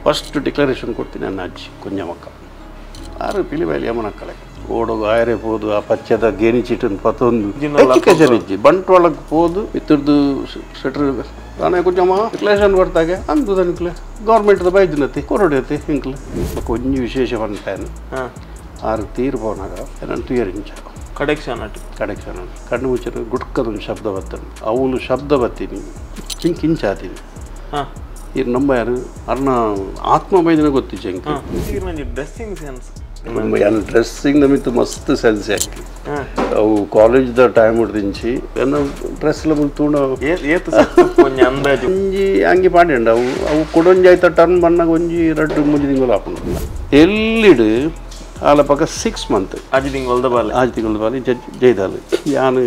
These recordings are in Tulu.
First declaration ಕೊಡ್ತೀನಿ ನನ್ನ ಅಜ್ಜಿ ಕುಂಜಮಕ್ಕ ಆರು ಪಿಲಿಬಾಯಲ್ಲಿ ಯಮನಕ್ಕಳೆ ಓಡೋಗು ಆಯರೆ ಪೋದು ಆ ಪಚ್ಚದ ಗೇಣಿ ಚೀಟನ್ನು ಪತ್ತೊಂದು ಎಜುಕೇಷನ್ ಇಜ್ಜಿ ಬಂಟ್ವಾಳಕ್ಕೆ ಪೋದು ಇತ್ತರದ್ದು ಸೆಟ್ರ್ ತಾನೇ ಕುಂಜಮ್ಮ ಡಿಕ್ಲರೇಷನ್ ಕೊಡ್ತಾಗೆ ಅಂದು ದನಿಕ್ಲೆ ಗೌರ್ಮೆಂಟ್ದ ಬೈದಿನತಿ ಕೊರೊಡೈತಿ ಇಂಕ್ಲೆ ಒಂಜಿ ವಿಶೇಷ ಪಂಟಾನು ಆರು ತೀರು ಪೋನಾಗ ನಾನು ತುಯರಿಂಚ ಕಡೆಕ್ಷನ್ ಅಟ್ ಕಡೆಕ್ಷನ್ ಕಣ್ಣು ಮುಚ್ಚರು ಗುಟ್ಕದೊಂದು ಶಬ್ದ ಬತ್ತನು ಅವಳು ಶಬ್ದ ಬತ್ತೀನಿ ಕಿಂಚಾತೀನಿ ಇದು ನಮ್ಮ ಯಾರು ಅರ್ನ ಆತ್ಮ ಬೈದಿನ ಗೊತ್ತಿಚ್ಚ ಇಂಕ್ dressing sense dressing ನಮಿತ್ತು ಮಸ್ತ್ ಸೆನ್ಸ್ ಯಾಕೆ ಅವು ಕಾಲೇಜ್ದ ಟೈಮ್ ಹಿಡ್ದಿಂಚಿ ಎನ್ನ ಡ್ರೆಸ್ ತೂಣ ಒಂಜಿ ಅಂಗಿ ಪಾಡ್ಯಂಡ ಅವು ಅವು ಕೊಡೊಂಜಿ ಆಯ್ತ ಟರ್ನ್ ಬಣ್ಣಗ ಒಂಜಿ ರಡ್ಡು ಮೂಜಿ ತಿಂಗಳು ಹಾಕೊಂಡು ಎಲ್ಲಿಡು ಆಲ ಪಕ್ಕ 6 ಮಂತ್ ಆಜಿ ತಿಂಗಳದ ಬಾಲೆ ಆಜಿ ತಿಂಗಳದ ಬಾಲೆ ಜೈದಾಲು ಯಾನು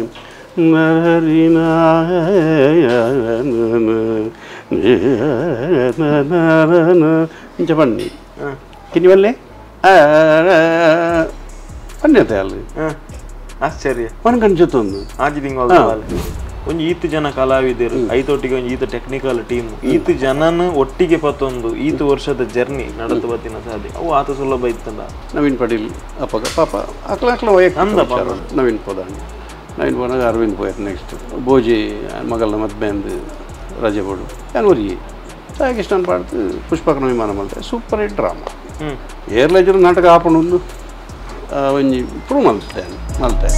ಇಂಚ ಬನ್ನಿ ಕಿನ್ನಿವಲ್ಲೇ ಪನ್ಯತೆ ಅಲ್ಲಿ ಆಶ್ಚರ್ಯ ಕಣ್ಚುತ್ತೊಂದು ಆಜಿ ತಿಂಗಳದ ಬಾಲೆ ಒಂಜಿ ಈತ್ ಜನ ಕಲಾವಿದರು ಐತೊಟ್ಟಿಗೆ ಒಂಜಿ ಈತ ಟೆಕ್ನಿಕಲ್ ಟೀಮ್ ಈತ ಜನನ ಒಟ್ಟಿಗೆ ಪತ್ತೊಂದು ಈತ ವರ್ಷದ ಜರ್ನಿ ನಡೆದು ಬತ್ತಿನ ಸಾಧಿ ಅವು ಆತ ಸುಲಭ ಇತ್ತಲ್ಲ. ನವೀನ್ ಪಟೇಲ್ ಅಪ್ಪಗ ಪಾಪ ಅಕ್ಲ ಅಕ್ಲ ವೈಯಕ್ತಿಕ ನವೀನ್ ಪೋದಾಂಡ್ ನವೀನ್ ಪೋನಾಗ ಅರವಿಂದ್ ಪೋಯರ್ ನೆಕ್ಸ್ಟ್ ಬೋಜಿ ಮಗಲ್ನ ಮದ್ಮೆಂದು ರಜೆ ಬೋಡು ಯಾನ್ ಸಾಯಿಕೃಷ್ಣನ್ ಪಾಡ್ದು ಪುಷ್ಪಕನ ವಿಮಾನ ಮಲ್ತೆ super hit drama ಏರ್ಲೇಜರು ನಾಟಕ ಆಪಣೊಂದು ಒಂಜಿ ಪ್ರೂವ್ ಮಲ್ತೆ ಮಲ್ತೆ.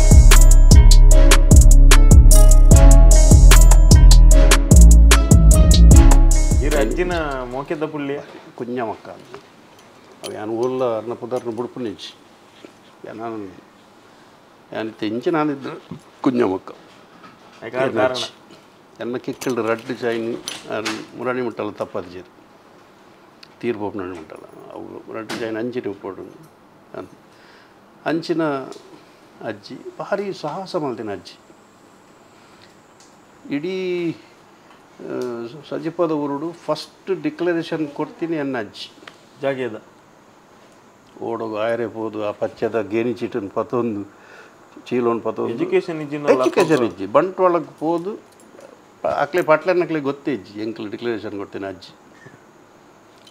ಅಜ್ಜಿನ ಮೋಕೆದ ಪುಳ್ಳಿ ಕುಂಜಮಕ್ಕ ಅವು ಯಾನು ಊರ್ಲ ಅರ್ನ ಪುದರ್ನ ಬುಡ್ಪುನಿಚ್ಚಿ ನಾನು ಯಾನ್ ತೆಂಚಿ ನಾನಿದ್ರು ಕುಂಜಮಕ್ಕ ಎನ್ನ ಕಿಕ್ಕಲ್ಡು ರಡ್ಡು ಚೈನ್ ಮುರಾಣಿ ಮುಟ್ಟಲ್ಲ ತಪ್ಪದಿಜೇರು ತೀರ್ಪೋಪು ಮುಟ್ಟಲ್ಲ ಅವು ರಡ್ಡು ಚೈನ್ ಅಂಚಿನ ಉಪ್ಪೋಡು ಅಂಚಿನ ಅಜ್ಜಿ ಭಾರಿ ಸಾಹಸ ಮಲ್ತಿನ ಅಜ್ಜಿ ಇಡೀ ಸಜಿಪದ ಊರುಡು ಫಸ್ಟ್ ಡಿಕ್ಲರೇಷನ್ ಕೊಡ್ತೀನಿ ಅನ್ನ ಅಜ್ಜಿ ಜಾಗೇದ ಓಡೋಗು ಆಯರೆ ಪೋದು ಆ ಪಚ್ಚದ ಗೇಣಿ ಚೀಟನ್ನು ಪತ್ತೊಂದು ಚೀಲೋನ್ ಪತ್ತೊಂದು ಎಜುಕೇಷನ್ ಇಜ್ಜಿ ಎಜುಕೇಷನ್ ಇಜ್ಜಿ ಬಂಟ್ವಾಳಕ್ಕೆ ಪೋದು ಅಕ್ಲೆ ಪಟ್ಲನ್ನಕ್ಲೆ ಗೊತ್ತೇ ಇಜ್ಜಿ ಎಂಕ್ಲೆ ಡಿಕ್ಲರೇಷನ್ ಕೊಡ್ತೀನಿ ಅಜ್ಜಿ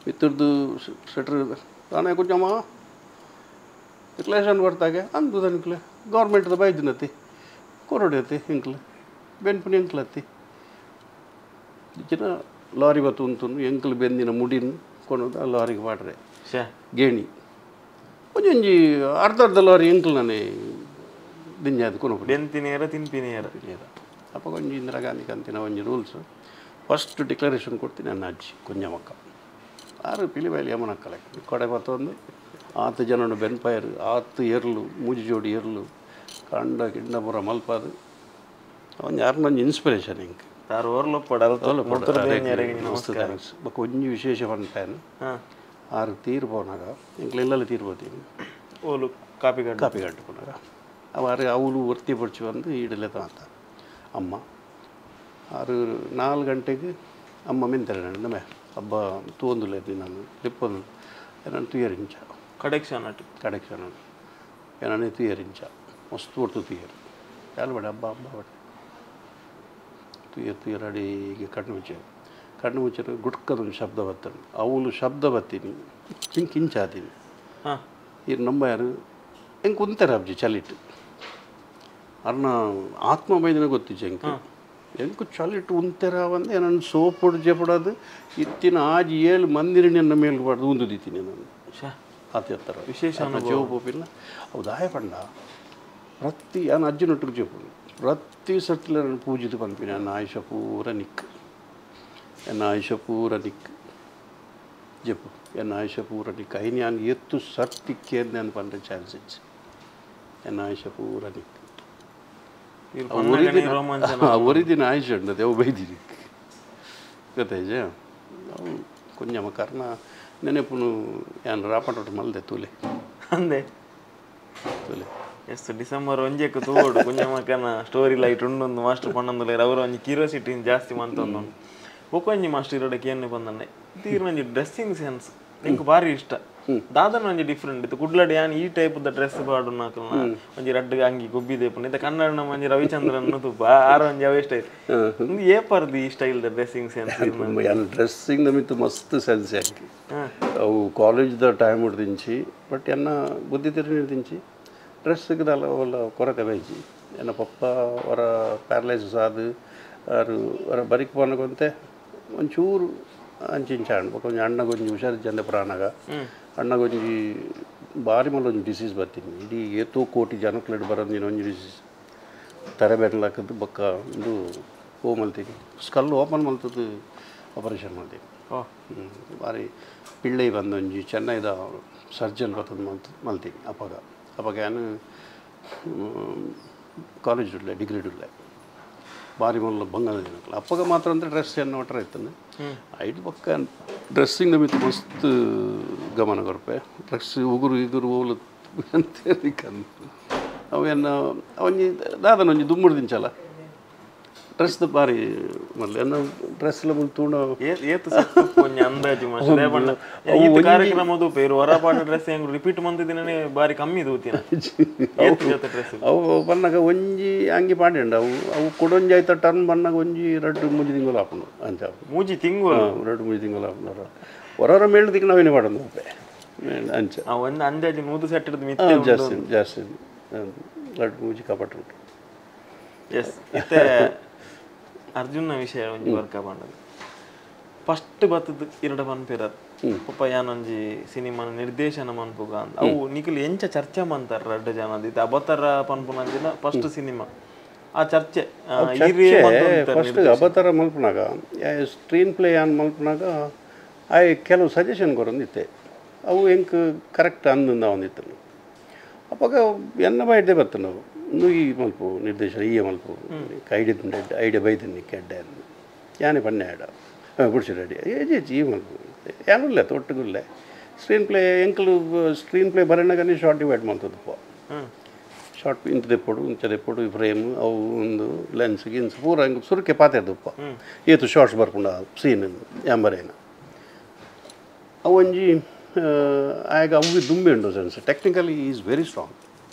ಇತ್ತರದ್ದು ಸೆಟ್ರ್ ತಾನೇ ಕುಂಜಮ್ಮ ಡಿಕ್ಲರೇಷನ್ ಕೊಡ್ತಾಗೆ ಅಂದು ದನಿಕ್ಲೆ ಗೌರ್ಮೆಂಟ್ದ ಬೈದಿನತಿ ಕೊರೊಡೈತಿ ಇಂಕ್ಲೆ ಬೆನ್ಪುನಿ ಎಂಕ್ಲತ್ತಿ ಇಚ್ಚಿನ ಲಾರಿ ಬತ್ತು ಉಂಟು ಎಂಕಲ್ ಬೆಂದಿನ ಮುಡಿನ ಕೊನೋದು ಆ ಲಾರಿಗೆ ಪಾಡ್ರೆ ಗೇಣಿ ಒಂಜೊಂಜಿ ಅರ್ಧ ಅರ್ಧ ಲಾರಿ ಎಂಕಲ್ ನಾನೇ ದಿಂಜಾದ ಕೊನೋಪು ಬೆಂತಿನೇರ ತಿನ್ಪಿನೇರ ಅಪ್ಪ ಒಂಜಿ ಇಂದಿರಾ ಗಾಂಧಿ ಕಂತಿನ ಒಂಜಿ rules first declaration ಕೊಡ್ತೀನಿ ನನ್ನ ಅಜ್ಜಿ ಕುಂಜಮಕ್ಕ ಆರು ಪಿಲಿಬಾಯಲ್ಲಿ ಯಮನಕ್ಕಲೆ ಕೊಡೆ ಬತ್ತೊಂದು ಆತು ಜನನು ಬೆನ್ಪಾಯರು ಆತು ಎರ್ಲು ಮೂಜಿ ಜೋಡಿ ಎರ್ಲು ಕಂಡ ಕಿಂಡಪುರ ಮಲ್ಪಾದು ಒಂಜಿ ಯಾರನ್ನೊಂಜಿ ಇನ್ಸ್ಪಿರೇಷನ್ ಇಂಕ್ ಬೊಕ ಒಂಜಿ ವಿಶೇಷ ಪಂಟಾನು ಆರು ತೀರು ಪೋನಾಗ ಎಂಕ್ಲೆ ಇಲ್ಲಲ್ಲಿ ತೀರು ಪೋತೀನಿ ಓಲು ಕಾಪಿ ಕಾಪಿ ಕಟ್ಟು ಪೋನಾಗ ಅವು ಆರು ಅವಳು ಒರ್ತಿ ಪೊಡ್ಚಿ ಬಂದು ಈಡಲೆ ತಾತ ಅಮ್ಮ ಆರು 4 ಗಂಟೆಗೆ ಅಮ್ಮ ಮಿಂತಾರೆ ನಮ್ಮೆ ಹಬ್ಬ ತೂಂದುಲ್ಲ ನಾನು ಲಿಪ್ಪೊಂದು ನಾನು ತುಯರಿಂಚ ಕಡೆಕ್ಷನ್ ಅಟ್ ಕಡೆಕ್ಷನ್ ಏನಾನೆ ತುಯರಿಂಚ ಮಸ್ತ್ ಒಡ್ತು ತುಯರು ಯಾರು ಬೇಡ ಹಬ್ಬ ಹಬ್ಬ ಬಟ್ಟೆ ತುಯರ್ ತುಯರ್ ಅಡಿಗೆ ಕಣ್ಣು ಮುಚ್ಚರು ಕಣ್ಣು ಮುಚ್ಚರು ಗುಟ್ಕದೊಂದು ಶಬ್ದ ಬತ್ತನು ಅವಳು ಶಬ್ದ ಬತ್ತೀನಿ ಕಿಂಚಾತೀನಿ ಇದು ನಮ್ಮ ಯಾರು ಹೆಂಗೆ ಕುಂತಾರೆ ಅಬ್ಜಿ ಚಲಿಟ್ಟು ಅರ್ನ ಆತ್ಮ ಬೈದಿನ ಗೊತ್ತಿಚ್ಚ ಎಂಕ್ ಎಂಕು ಚಲಿಟ್ಟು ಉಂತೆರ ಬಂದು ನನ್ನ ಸೋಪು ಜೆಪಡೋದು ಇತ್ತಿನ ಆಜಿ 7 ಮಂದಿರ ನನ್ನ ಮೇಲೆ ಬಾರ್ದು ಉಂದುದಿತ್ತೀನಿ ನಾನು ಆತ ಎತ್ತರ ವಿಶೇಷ ಜೋಪಿಲ್ಲ ಅವು ದಾಯ ಪಂಡ ಪ್ರತಿ ನಾನು ಅಜ್ಜಿನೊಟ್ಟಿಗೆ ಜೋಪು ಪ್ರತಿ ಸರ್ತಿಲ ನಾನು ಪೂಜಿದು ಪನ್ಪಿನಿ ನನ್ನ ಆಯುಷ ಪೂರ ನಿಕ್ ಎನ್ನ ಆಯುಷ ಪೂರ ನಿಕ್ ಜಪ್ಪು ಎನ್ನ ಆಯುಷ ಪೂರ ನಿಕ್ ಐನಿ ನಾನು ಎತ್ತು ಸರ್ತಿಕ್ಕೆ ನಾನು ಪಂಡ ಚಾನ್ಸ್ ಇಚ್ಚು ಎನ್ನ ಆಯುಷ ಪೂರ ನಿಕ್ ಒರಿದಿನ ಆಯುಷ ಉಂಟು ಅವು ಬೈದಿನಿ ಗೊತ್ತಾಯ್ಜ ಅವು ಕೊಂಜಮ್ಮ ಕರ್ಣ ನೆನೆಪುನು ಯಾನ್ ರಾಪಟೋಟ ಮಲ್ದೆ ತೂಲೆ ಅಂದೆ ತೂಲೆ ಎಸ್ ಡಿಸೆಂಬರ್ ಒಂಜೆಕ್ ತೂವೊಡು ಕುಂಜಮಕ್ಕನ ಸ್ಟೋರಿ ಲೈಟ್ ಉಂಡೊಂದು ಮಾಸ್ಟರ್ ಪಣ್ಣೊಂದುಲ್ಲೆರ್ ಅವರು ಒಂಜಿ ಕ್ಯೂರಿಯಾಸಿಟಿ ಜಾಸ್ತಿ ಮಂತೊಂದು ಬೊಕ ಒಂಜಿ ಮಾಸ್ಟರ್ ಇರೋಡಕ್ಕೆ ಏನೇ ಬಂದನ್ನೆ ತೀರ್ನೊಂಜಿ ಡ್ರೆಸ್ಸಿಂಗ್ ಸೆನ್ಸ್ ಎಂಕ್ ಭಾರಿ ಇಷ್ಟ. ದಾದನ ಒಂಜಿ ಡಿಫರೆಂಟ್ ಇತ್ತು ಕುಡ್ಲಡ್ ಯಾನ್ ಈ type the dress ಪಾಡುನಾಕಲ್ನ ಒಂಜಿ ರಡ್ಡ್ ಅಂಗಿ ಗೊಬ್ಬಿ ದೇಪುನ ಇತ್ತ ಕನ್ನಡ ಒಂಜಿ ರವಿಚಂದ್ರನ್ ತೂಪ ಆರ ಒಂಜಿ ಅವೇ ಸ್ಟೈಲ್ ಉಂದು ಏಪರ್ದು ಈ style the dressing sense ಯಾನ್ ಡ್ರೆಸ್ಸಿಂಗ್ the ಮಿತ್ತು ಮಸ್ತ್ ಸೆನ್ಸ್ ಯಾಕೆ ಅವು college the time ಹಿಡ್ದಿಂಚಿ but ಎನ್ನ ಬುದ್ಧಿ ತಿರುಗಿಡ್ದಿಂಚಿ ಡ್ರೆಸ್ಸಿಗೆ ದಾಲ ಅವಲ್ಲ ಕೊರತೆ ಬೈಜಿ ಎನ್ನ ಪಪ್ಪ ಅವರ ಪ್ಯಾರಲೈಸಸ್ ಆದು ಅವರು ಅವರ ಬರಿಕ್ ಪೋನಗೊಂತೆ ಒಂಚೂರು ಅಂಚಿಂಚ ಅಣ್ಣ ಒಂಜಿ ಅಣ್ಣಗೊಂಜಿ ಹುಷಾರು ಜಂದೆ ಪ್ರಾಣಗ ಅಣ್ಣಗೊಂಜಿ ಭಾರಿ ಮಲ್ಲ ಒಂಜಿ ಡಿಸೀಸ್ ಬರ್ತೀನಿ ಇಡೀ ಏತೋ ಕೋಟಿ ಜನಕ್ಲೆಡ್ ಬರೋದು ಒಂಜಿ ಡಿಸೀಸ್ ತರೆ ಬೆನ್ಲಾಕದ್ದು ಬೊಕ್ಕ ಒಂದು ಹೋ ಮಲ್ತೀನಿ ಸ್ಕಲ್ ಓಪನ್ ಮಲ್ತದ್ದು ಆಪರೇಷನ್ ಮಾಡ್ತೀನಿ ಭಾರಿ ಪಿಳ್ಳೆ ಬಂದೊಂಜಿ ಚೆನ್ನೈದ ಸರ್ಜನ್ ಬರ್ತದ ಮಲ್ತೀನಿ ಅಪ್ಪಗ ಅಪ್ಪಗ ನಾನು ಕಾಲೇಜ್ ಉಳ್ಳೆ ಡಿಗ್ರಿ ಉಳ್ಳೆ ಭಾರಿ ಮಲ್ಲ ಬಂಗಾಲ ದಿನಕ್ಕಲ್ಲ ಅಪ್ಪಗ ಮಾತ್ರ ಅಂದರೆ ಡ್ರೆಸ್ ಏನು ಒಟ್ಟರೆ ಇತ್ತಂದೆ ಐದು ಪಕ್ಕ ಡ್ರೆಸ್ಸಿಂಗ್ ನಮಿತ್ತು ಮಸ್ತ್ ಗಮನ ಕೊರ್ಪೆ ಡ್ರೆಸ್ ಉಗುರು ಇಗುರು ಓಲು ಅಂತೇಳಿ ಅವೇನು ಒಂಜಿ ದಾದನ ಒಂಜಿ ದುಮ್ಮುಡು ದಿಂಚಲ್ಲ ಡ್ರೆಸ್ ಭಾರಿ ಮಲ್ಲ ಎನ್ನ ಡ್ರೆಸ್ ಎಲ್ಲ ತೂಣ ಅಂದಾಜು ಕಾರ್ಯಕ್ರಮದ ಪೇರು ಹೊರಪಾಟ ಡ್ರೆಸ್ ಹೆಂಗ್ ರಿಪೀಟ್ ಮಂತಿದಿನೇ ಬಾರಿ ಕಮ್ಮಿ ದೂತಿನ ಅವು ಬನ್ನಾಗ ಒಂಜಿ ಅಂಗಿ ಪಾಡ್ಯಂಡ ಅವು ಅವು ಕೊಡೊಂಜಿ ಆಯ್ತ ಟರ್ನ್ ಬನ್ನಾಗ ಒಂಜಿ ರಡ್ಡು ಮೂಜಿ ತಿಂಗಳು ಹಾಪುಂಡು ಅಂಚ ಮೂಜಿ ತಿಂಗಳು ರಡ್ಡು ಮೂಜಿ ತಿಂಗಳು ಹಾಪುಂಡು ಹೊರವರ ಮೇಲ್ ದಿಕ್ಕ ನಾವೇನು ಮಾಡೋದು ಅಂಚ ಒಂದು ಅಂದಾಜು 100 ಸೆಟ್ ಜಾಸ್ತಿ ಜಾಸ್ತಿ ರಡ್ಡು ಮೂಜಿ ಕಾಪಾಟು. ಎಸ್ ಇತ್ತೆ ಅರ್ಜುನ ವಿಷಯ ಒಂಜಿ ವರ್ಕ ಪಂಡದು ಫಸ್ಟ್ ಬತ್ತದ ಇರಡ ಪನ್ಪಿರ ಪಪ್ಪ ಯಾನೊಂಜಿ ಸಿನಿಮಾ ನಿರ್ದೇಶನ ಮನ್ಪುಗ ಅಂತ ಅವು ನಿಖಲ್ ಎಂಚ ಚರ್ಚೆ ಮಂತಾರ ರಡ್ಡ ಜನ ಇತ್ತೆ ಅಬತರ ಪನ್ಪುನಂಚಿನ ಫಸ್ಟ್ ಸಿನಿಮಾ ಆ ಚರ್ಚೆ ಫಸ್ಟ್ ಅಬತರ ಮಲ್ಪನಾಗ ಸ್ಕ್ರೀನ್ ಪ್ಲೇ ಯಾನ್ ಮಲ್ಪನಾಗ ಆಯ್ ಕೆಲವು ಸಜೆಷನ್ ಕೊರೊಂದಿತ್ತೆ ಅವು ಎಂಕ್ ಕರೆಕ್ಟ್ ಅಂದ ಒಂದಿತ್ತು ಅಪ್ಪಗ ಎನ್ನ ಬೈಡ್ದೆ ಬತ್ತು ನಾವು ಈ ಮಲ್ಪು ನಿರ್ದೇಶನ ಈ ಮಲ್ಪು ಐಡಿಯಾ ಐಡಿಯಾ ಬೈದನ್ನು ಕೆಡ್ಡೆ ಯಾನೆ ಪನ್ನೆ ಆಡ ಬಿಡಿಸಿ ರೆಡಿ ಏಜ್ ಈ ಮಲ್ಪು ಯಾನುಲ್ಲ ತೊಟ್ಟುಗುಲ್ಲೆ ಸ್ಕ್ರೀನ್ ಪ್ಲೇ ಎಂಕಲು ಸ್ಕ್ರೀನ್ ಪ್ಲೇ ಬರೋಣಗನೇ ಶಾರ್ಟ್ ಡಿವೈಡ್ ಮಾಡ್ತದಪ್ಪ ಶಾರ್ಟ್ ಇಂತ ದೆಪ್ಪಡು ಇಂಚ ದೆಪ್ಪಡು ಫ್ರೇಮ್ ಅವು ಒಂದು ಲೆನ್ಸ್ ಗಿನ್ಸ್ ಪೂರ ಹಿಂಗೆ ಸುರುಕೆ ಪಾತೆರ್ದಪ್ಪ ಏತು ಶಾರ್ಟ್ಸ್ ಬರ್ಪುಂಡ ಸೀನ್ ಯಾಂಬರೇನ ಅವು ಒಂಜಿ ಆಗ ಅವು ದುಂಬೆ ಉಂಡು sense technically is very strong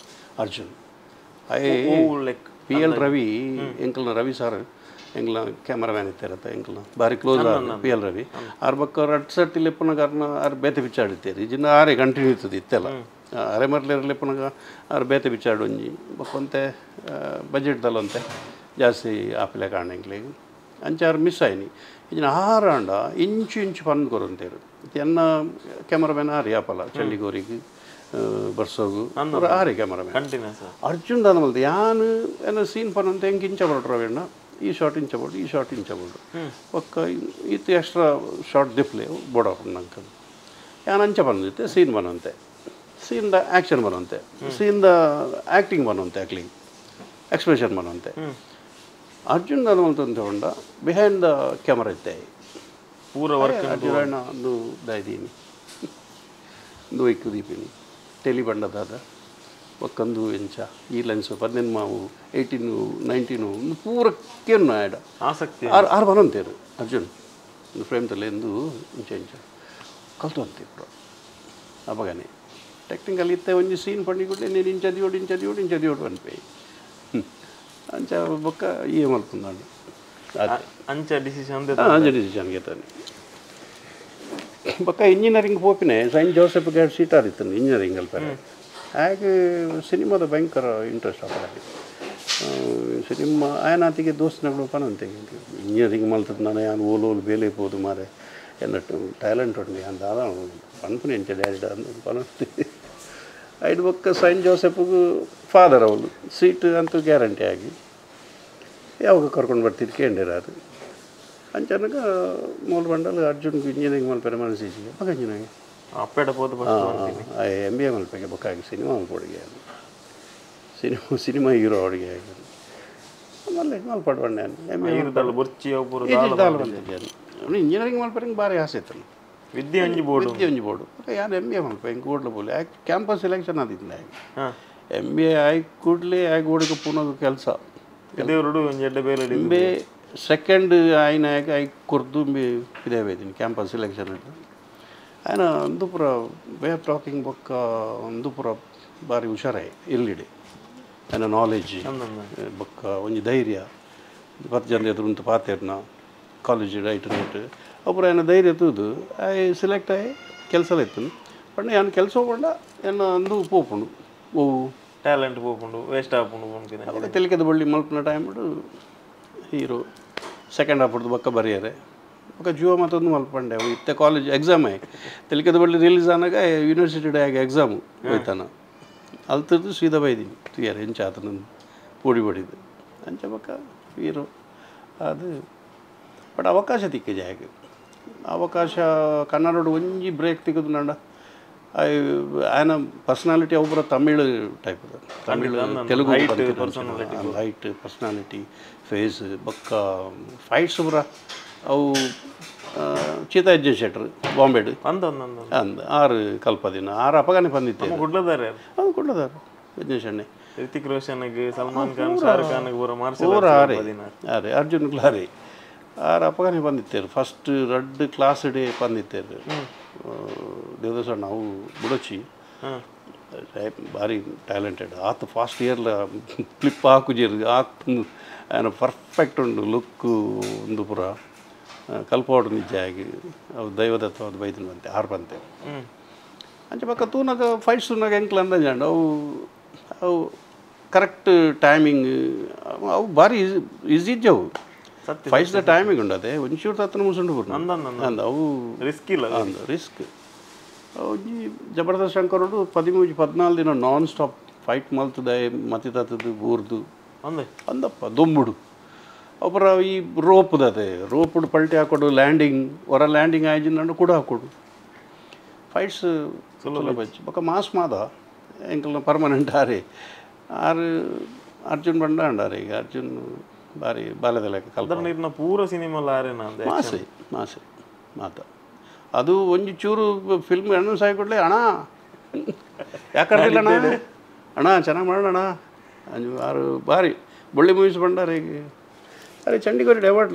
Arjun I like P L Ravi ಎಂಕಲ್ನ Ravi sir ಎಂಕ್ಲ cameraman ಇತ್ತಿರತ್ತ ಎಂಕ್ಲ ಭಾರಿ close P L Ravi R ಬಕ್ಕ ರಡ್ ಸಟ್ ಲೆಪ್ಪನಾಗ ಅರ್ನ ಆರ್ ಬೇತೆ ಬಿಚ್ಚಾಡಿತ್ತೇರಿ ಜಿನ್ನ ಆರೆ ಕಂಟಿನ್ಯೂ ಇರ್ತದೆ ಇತ್ತೆಲ್ಲ ಅರೆ ಮರ್ಲೇರ್ ಲೆಪ್ಪನಾಗ ಆರ್ ಬೇತೆ ಬಿಚ್ಚಾಡು ಒಂಜಿ ಬೊಕ್ಕೊಂತೆ ಬಜೆಟ್ ದಲ್ಲೊಂತೆ ಜಾಸ್ತಿ ಆಪಿಲೆ ಕಾರಣ ಎಂಕ್ಲಿಗೆ ಅಂಚ ಆರು ಮಿಸ್ ಆಯ್ನಿ ಇಜಿನ ಆಹಾರ ಅಂಡ ಇಂಚು ಇಂಚು ಪಂದ್ ಕೊರಂತೇರು ಎನ್ನ ಕ್ಯಾಮರಾಮ್ಯಾನ್ ಆರಿ ಆಪಲ್ಲ ಚಳ್ಳಿಗೋರಿಗೆ ಬರ್ಸೋಗು ಆರಿ ಕ್ಯಾಮರಾಮ್ಯಾನ್ ಅರ್ಜುನ್ ದಾದ ಮಲ್ತ ಯಾನು ಏನ ಸೀನ್ ಪನ್ನಂತ ಹೆಂಗೆ ಇಂಚ ಬರಟ್ರವೇಣ ಈ ಶಾರ್ಟ್ ಇಂಚ ಬೋಡು ಈ ಶಾರ್ಟ್ ಇಂಚ ಬೋಡು ಒಕ್ಕ ಇತ್ತು ಎಕ್ಸ್ಟ್ರಾ ಶಾರ್ಟ್ ದಿಪ್ಲೆ ಬೋಡಾಪು ನಂಗೆ ಯಾನು ಅಂಚ ಬಂದಿತ್ತೆ ಸೀನ್ ಬನ್ನಂತೆ ಸೀನ್ದ ಆ್ಯಕ್ಷನ್ ಬನ್ನಂತೆ ಸೀನ್ದ ಆ್ಯಕ್ಟಿಂಗ್ ಬನ್ನಂತೆ ಆ್ಯಕ್ಲಿಂಗ್ ಎಕ್ಸ್ಪ್ರೆಷನ್ ಬನ್ನಂತೆ ಅರ್ಜುನ್ ದಾದ ಮಲ್ತ ಅಂತ ಉಂಡ behind the camera ಇತ್ತೆ ಪೂರ ವರ್ಕ್ ಅರ್ಜುನ ಒಂದು ದಾಯ್ದೀನಿ ಒಂದು ದೀಪಿನಿ ಟೆಲಿ ಬಂಡದಾದ ಒಕ್ಕಂದು ಎಂಚ ಈ ಲೆನ್ಸು 18 ಮಾವು 18 19 ಪೂರಕ್ಕೇನು ಆಡ ಆಸಕ್ತಿ ಆರು ಆರು ಬರಂತೇರು ಅರ್ಜುನ್ ಒಂದು ಫ್ರೇಮ್ ತಲೆ ಎಂದು ಇಂಚ ಇಂಚ ಕಲ್ತು ಅಂತಿದ್ರು ಅಪ್ಪಗನೆ ಟೆಕ್ನಿಕಲ್ ಇತ್ತೆ ಒಂಜಿ ಸೀನ್ ಪಂಡಿ ಕೂಡಲೇ ನೀನು ಇಂಚ ದಿಯೋಡು ಇಂಚ ದಿಯೋಡು ಇಂಚ ದಿಯೋಡು ಅನ್ಪೆ ಅಂಚ ಬೊಕ್ಕ ಈ ಮಲ್ಪುಂದಾಂಡು ಅಂಚ ಡಿಸಿಷನ್ ಅಂಚ ಡಿಸಿಷನ್ ಗೆತ್ತಾನೆ ಬೊಕ್ಕ ಇಂಜಿನಿಯರಿಂಗ್ ಪೋಪಿನೆ ಸೈಂಟ್ ಜೋಸೆಫ್ ಗೆ ಸೀಟ್ ಆದಿತ್ತು ಇಂಜಿನಿಯರಿಂಗ್ ಅಲ್ಪರೆ ಹಾಗೆ ಸಿನಿಮಾದ ಭಯಂಕರ ಇಂಟ್ರೆಸ್ಟ್ ಆಪರಾಗಿ ಸಿನಿಮಾ ಆಯನಾತಿಗೆ ದೋಸ್ತನಗಳು ಪನಂತೆ ಇಂಜಿನಿಯರಿಂಗ್ ಮಲ್ತದ ನಾನು ಯಾನು ಓಲು ಓಲು ಬೇಲೆ ಪೋದು ಮಾರೆ ಎನ್ನಟ್ಟು ಟ್ಯಾಲೆಂಟ್ ಉಂಟು ಯಾನ್ ದಾದ ಪನ್ಪುನೆ ಎಂಚ ಡ್ಯಾಡಿ ಪನಂತೆ ಐದು ಬೊಕ್ಕ ಸೈಂಟ್ ಜೋಸೆಫ್ಗೂ ಫಾದರ್ ಅವಳು ಸೀಟ್ ಅಂತೂ ಗ್ಯಾರಂಟಿ ಆಗಿ ಯಾವಾಗ ಕರ್ಕೊಂಡು ಬರ್ತಿದ್ದು ಕೇಂಡಿರ ಅದು ಅಂಚನಗ ಮೂಲ ಬಂಡಲ್ ಅರ್ಜುನ್ಗೆ ಇಂಜಿನಿಯರಿಂಗ್ ಮಲ್ಪೆರೆ ಮನಸ್ಸಿಗೆ ಬೊಕ್ಕ ಇಂಜಿನಿಯರಿಂಗ್ ಅಪ್ಪೆಡ ಪೋದು M B A ಮಲ್ಪೆಗೆ ಬೊಕ್ಕಾಗಿ cinema ಮಲ್ಪೊಡಿಗೆ cinema cinema hero ಅಡುಗೆ ಆಗಿ ಆಮೇಲೆ ಮಲ್ಪಡ್ ಬಣ್ಣೆ ಎಮ್ ಎ ಬಂದಿದ್ದೇನೆ ಅವನು ಇಂಜಿನಿಯರಿಂಗ್ ಮಲ್ಪರಿಂಗ್ ಭಾರಿ ಆಸೆ ಇತ್ತು ವಿದ್ಯೆ ಒಂಜಿ ಬೋರ್ಡು ವಿದ್ಯೆ ಒಂಜಿ ಬೋರ್ಡು ಯಾರು ಎಮ್ ಎ ಮಲ್ಪ ಹಿಂಗೆ ಕೂಡ್ಲು ಬೋಲಿ ಯಾಕೆ ಕ್ಯಾಂಪಸ್ ಸೆಲೆಕ್ಷನ್ ಆದಿಲ್ಲ M B A ಆಗಿ ಕೂಡಲೇ ಆಗಿ ಓಡಿಗೆ ಪುನಃ ಕೆಲಸ M B A second ಆಯ್ನಾಗ I ಕೊರ್ದು B ಇದೇ ಬೈತೀನಿ ಕ್ಯಾಂಪಸ್ ಸೆಲೆಕ್ಷನ್ ಅಂತ ఆయన ಅಂದು ಪೂರ way of talking ಬೊಕ್ಕ ಅಂದು ಪೂರ ಭಾರಿ ಹುಷಾರಾಯಿ ಇಲ್ಲಿಡೆ ಆಯನ ನಾಲೆಜ್ ಬೊಕ್ಕ ಒಂಜಿ ಧೈರ್ಯ ಪತ್ತು ಜನ ಎದುರುಂತು ಪಾತೆರ್ನ college right right ಅಪುರ ಆಯನ ಧೈರ್ಯ ತೂದು ಆಯ್ ಸೆಲೆಕ್ಟ್ ಆಯ್ ಕೆಲಸ ಇತ್ತು ಪಂಡ ಯಾನ್ ಕೆಲಸ ಪಂಡ ಎನ್ನ ಅಂದು ಪೋಪುಂಡು ಓ ಟ್ಯಾಲೆಂಟ್ ಪೋಪುಂಡು ವೇಸ್ಟ್ ಆಪುಂಡು ಅವಾಗ ತೆಲಿಕೆದ ಬಳ್ಳಿ ಮಲ್ಪುನ time hero second half ಹೊಡೆದು ಬೊಕ್ಕ ಬರೆಯರೆ ಬೊಕ್ಕ ಜೀವ ಮತ್ತೊಂದು ಮಲ್ಪಂಡೆ ಅವು ಇತ್ತೆ ಕಾಲೇಜ್ ಎಕ್ಸಾಮ್ ಆಯ್ ತೆಲಿಕೆದ ಬಳ್ಳಿ ರಿಲೀಸ್ ಆನಾಗ ಯೂನಿವರ್ಸಿಟಿ ಆಗ ಎಕ್ಸಾಮು ಹೋಯ್ತಾನ ಅಲ್ತದ್ದು ಸೀದಾ ಬೈದೀನಿ ತುಯಾರ ಎಂಚ ಆತನ ಪೋಡಿ ಬಡಿದು ಅಂಚ ಬೊಕ್ಕ ಹೀರೋ ಅದು ಬಟ್ ಅವಕಾಶ ತಿಕ್ಕ ಜಾಗ ಅವಕಾಶ ಕನ್ನಡ ಒಂಜಿ ಬ್ರೇಕ್ ತಿಕ್ಕದು ನಂಡ ఆయన ಪರ್ಸನಾಲಿಟಿ ಒಬ್ಬರ Tamil type Tamil Telugu height personality face ಬೊಕ್ಕ ಫೈಟ್ಸ್ ಪೂರ ಅವು ಚೀತಾ ಅಜ್ಜೆ ಶೆಟ್ರು ಬಾಂಬೆಡ್ ಅಂದ್ ಆರು ಕಲ್ಪದಿನ ಆರು ಅಪಗಾನೆ ಬಂದಿತ್ತೆ ಕುಡ್ಲದಾರೆ ಅದು ಕುಡ್ಲದಾರು ಯಜ್ಞೇಶಣ್ಣೆ ರಿತಿಕ್ ರೋಷನ್ ಸಲ್ಮಾನ್ ಖಾನ್ ಶಾರುಖ್ ಖಾನ್ ಪೂರ ಆರೆ ಆರೆ ಅರ್ಜುನ್ ಆರೆ ಆರು ಅಪಗಾನೆ ಬಂದಿತ್ತೇರು ಫಸ್ಟ್ ರಡ್ಡ್ ಕ್ಲಾಸ್ ಡೇ ಬಂದಿತ್ತೇರು ದೇವದಾಸ ನಾವು ಬುಡಚಿ ಭಾರಿ ಟ್ಯಾಲೆಂಟೆಡ್ ಆತ ಫಾಸ್ಟ್ ಇಯರ್ಲ ಕ್ಲಿಪ್ ಹಾಕುಜೇರು ಆತ್ ఆయన ಪರ್ಫೆಕ್ಟ್ ಉಂಡು ಲುಕ್ ಒಂದು ಪೂರ ಕಲ್ಪೋಡು ನಿಜ ಆಗಿ ಅವು ದೈವದತ್ವ ಅದು ಬೈದಿನ ಬಂತೆ ಆರು ಬಂತೆ ಅಂಚೆ ಪಕ್ಕ ತೂನಾಗ ಫೈಟ್ಸ್ ತೂನಾಗ ಎಂಕ್ಲ ಅಂದಂಜಾಂಡ್ ಅವು ಅವು ಕರೆಕ್ಟ್ ಟೈಮಿಂಗ್ ಅವು ಭಾರಿ ಈಸಿ ಇಜ್ಜವು fights the timing ಉಂಡು ಅದೇ ಒಂಚೂರು ತತ್ತನ ಮುಸುಂಡು ಪೂರ್ಣ ಅಂದ ಅವು ರಿಸ್ಕ್ ಇಲ್ಲ ಅಂದ ರಿಸ್ಕ್ ಒಂಜಿ ಜಬರ್ದಸ್ತ್ ಶಂಕರೋಡು 13 14 ದಿನ non stop fight ಮಲ್ತದ ಮತಿ ತತ್ತದು ಬೂರ್ದು ಅಂದಪ್ಪ ದೊಂಬುಡು ಅಪರ ಈ ರೋಪ್ದತೆ ರೋಪುಡು ಪಲ್ಟಿ ಹಾಕೊಡು ಲ್ಯಾಂಡಿಂಗ್ ಹೊರ ಲ್ಯಾಂಡಿಂಗ್ ಆಯ್ಜಿನ ಕೂಡ ಹಾಕೊಡು ಫೈಟ್ಸ್ ಸುಲಭ ಬೊಕ್ಕ ಮಾಸ್ ಮಾದ ಎಂಕಲ್ನ ಪರ್ಮನೆಂಟ್ ಆರೆ ಆರು ಅರ್ಜುನ್ ಬಂಡ ಅಂಡಾರೆ ಈಗ ಅರ್ಜುನ್ ಭಾರಿ ಬಾಲ್ಯದ ಲೆಕ್ಕ ಕಲ್ಪ ಪೂರ ಸಿನಿಮಾ ಮಾಸೆ ಮಾಸೆ ಮಾತ ಅದು ಒಂಜಿ ಚೂರು ಫಿಲ್ಮ್ ಅಣ್ಣ ಸಾಯಿ ಕೊಡಲೇ ಅಣ್ಣ ಯಾಕಂದಿಲ್ಲ ಅಣ್ಣ ಅಣ್ಣ ಚೆನ್ನಾಗಿ ಮಾಡೋಣ ಆರು ಭಾರಿ ಬಳ್ಳಿ ಮೂವೀಸ್ ಬಂಡಾರೆ ಈಗ ಅರೆ ಚಂಡೀಗಢ ಅವಾರ್ಡ್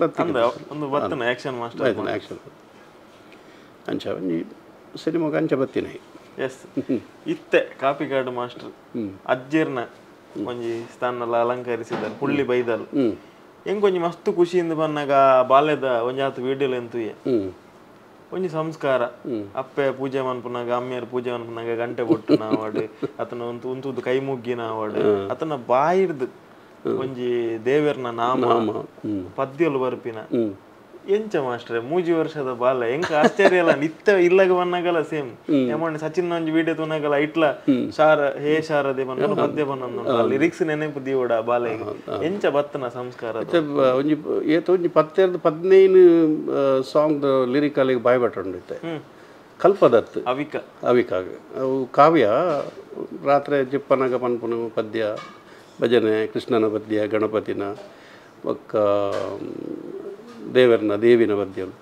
ಒಂದು ಬತ್ತನ action master action ಅಂಚ ಒಂಜಿ ಸಿನಿಮಾಗೆ ಅಂಚ ಬತ್ತಿನ ಎಸ್ ಇತ್ತೆ ಕಾಪಿಕಾಡು ಮಾಸ್ಟರ್ ಅಜ್ಜೆರ್ನ ಒಂಜಿ ಸ್ಥಾನಲ್ಲ ಅಲಂಕರಿಸಿದ್ದಾರೆ ಪುಳ್ಳಿ ಬೈದಲ್ ಎಂಕೊಂಜಿ ಮಸ್ತ್ ಖುಷಿಯಿಂದ ಬನ್ನಾಗ ಬಾಲ್ಯದ ಒಂಜಾತು ವಿಡಿಯೋ ಎಂತುಯೆ ಒಂಜಿ ಸಂಸ್ಕಾರ ಅಪ್ಪೆ ಪೂಜೆ ಮನ್ಪುನಾಗ ಅಮ್ಮಿಯರ್ ಪೂಜೆ ಮನ್ಪುನಾಗ ಗಂಟೆ ಬೊಟ್ಟು ನಾವಾಡು ಆತನ ಒಂದು ಉಂತುದು ಕೈ ಮುಗ್ಗಿ ನಾವಾಡು ಆತನ ಬಾಯಿರ್ದು ಒಂಜಿ ದೇವರ್ನ ನಾಮ ಪದ್ಯಲು ಬರ್ಪಿನ ಎಂಚ ಮಾಸ್ಟ್ರೆ 3 ವರ್ಷದ ಬಾಲ ಎಂಕ ಆಶ್ಚರ್ಯ ಅಲ್ಲ ನಿತ್ಯ ಇಲ್ಲಗ ಬನ್ನಾಗಲ್ಲ ಸೇಮ್ ಏಮಣ್ಣ ಸಚಿನ್ ಒಂಜಿ ವಿಡಿಯೋ ತುನಾಗಲ್ಲ ಇಟ್ಲ ಶಾರ ಹೇ ಶಾರದೆ ಬಂದ ಪದ್ಯ ಬಂದ ಲಿರಿಕ್ಸ್ ನೆನಪು ದೀವಡ ಬಾಲ ಎಂಚ ಬತ್ತನ ಸಂಸ್ಕಾರ ಒಂಜಿ ಏತ ಒಂಜಿ 10 15 ಸಾಂಗ್ ಲಿರಿಕ್ ಅಲ್ಲಿಗೆ ಬಾಯ್ ಬಟ್ಟಂಡಿತ್ತೆ ಕಲ್ಪದತ್ತು ಅವಿಕ ಅವಿಕಾಗ ಅವು ಕಾವ್ಯ ರಾತ್ರಿ ಜಿಪ್ಪನಾಗ ಪನ್ಪುನು ಪದ್ಯ ಭಜನೆ ಕೃಷ್ಣನ ಪದ್ಯ ಗಣಪತಿನ ಬೊಕ್ಕ ದೇವರನ್ನ ದೇವಿನ ಪದ್ಯಲು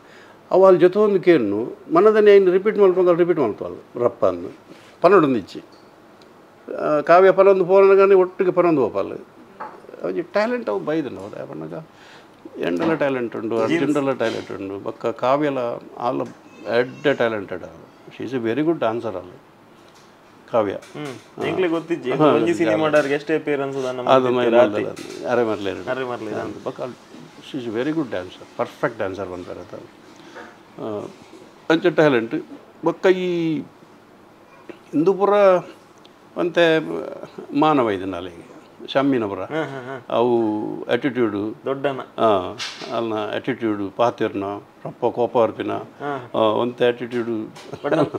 ಅವು ಅಲ್ಲಿ ಜೊತೆ ಒಂದು ಕೇನು ಮನದನ್ನೇ ಇನ್ನು ರಿಪೀಟ್ ಮಲ್ಪಂಗ ರಿಪೀಟ್ ಮಲ್ಪಲ್ಲ ರಪ್ಪ ಅಂದು ಪನ್ನೊಂದು ಕಾವ್ಯ ಪನ್ನೊಂದು ಪೋನಗಾನೆ ಒಟ್ಟಿಗೆ ಪನ್ನೊಂದು ಪೋಪಲ್ಲ ಒಂಜಿ ಟ್ಯಾಲೆಂಟ್ ಅವು ಬೈದನು ಹೌದಾ ಪನ್ನಗ ಎಂಡಲ ಟ್ಯಾಲೆಂಟ್ ಉಂಡು ಅರ್ಜುಂಡಲ ಟ್ಯಾಲೆಂಟ್ ಉಂಡು ಬೊಕ್ಕ ಕಾವ್ಯಲ ಆಲ್ ಎಡ್ಡೆ ಟ್ಯಾಲೆಂಟೆಡ್ ಅಲ್ಲ she is a very good dancer ಅಲ್ಲ ಕಾವ್ಯ ಎಂಕ್ಲೆ ಗೊತ್ತಿಜ್ಜಿ ಒಂಜಿ ಸಿನಿಮಾಡಾರ್ ಗೆಸ್ಟ್ ಅಪಿಯರೆನ್ಸ್ ಅದು ಅರೆ ಮರ್ಲೆ ಅರೆ ಮರ್ಲೆ ಬೊಕ್ಕ she is very good dancer perfect dancer ಬಂತಾರೆ ಅಂಚ ಟ್ಯಾಲೆಂಟ್ ಬೊಕ್ಕ ಈ ಹಿಂದೂಪುರ ಅಂತೆ ಮಾನವ ಇದನ್ನ ಅಲ್ಲಿಗೆ ಶಮ್ಮಿನಪುರ ಅವು ಅಟಿಟ್ಯೂಡು ದೊಡ್ಡನ ಅಲ್ಲ ಅಟಿಟ್ಯೂಡು ಪಾತಿರ್ನ ರಪ್ಪ ಕೋಪ ಅರ್ಪಿನ ಒಂತೆ ಅಟಿಟ್ಯೂಡು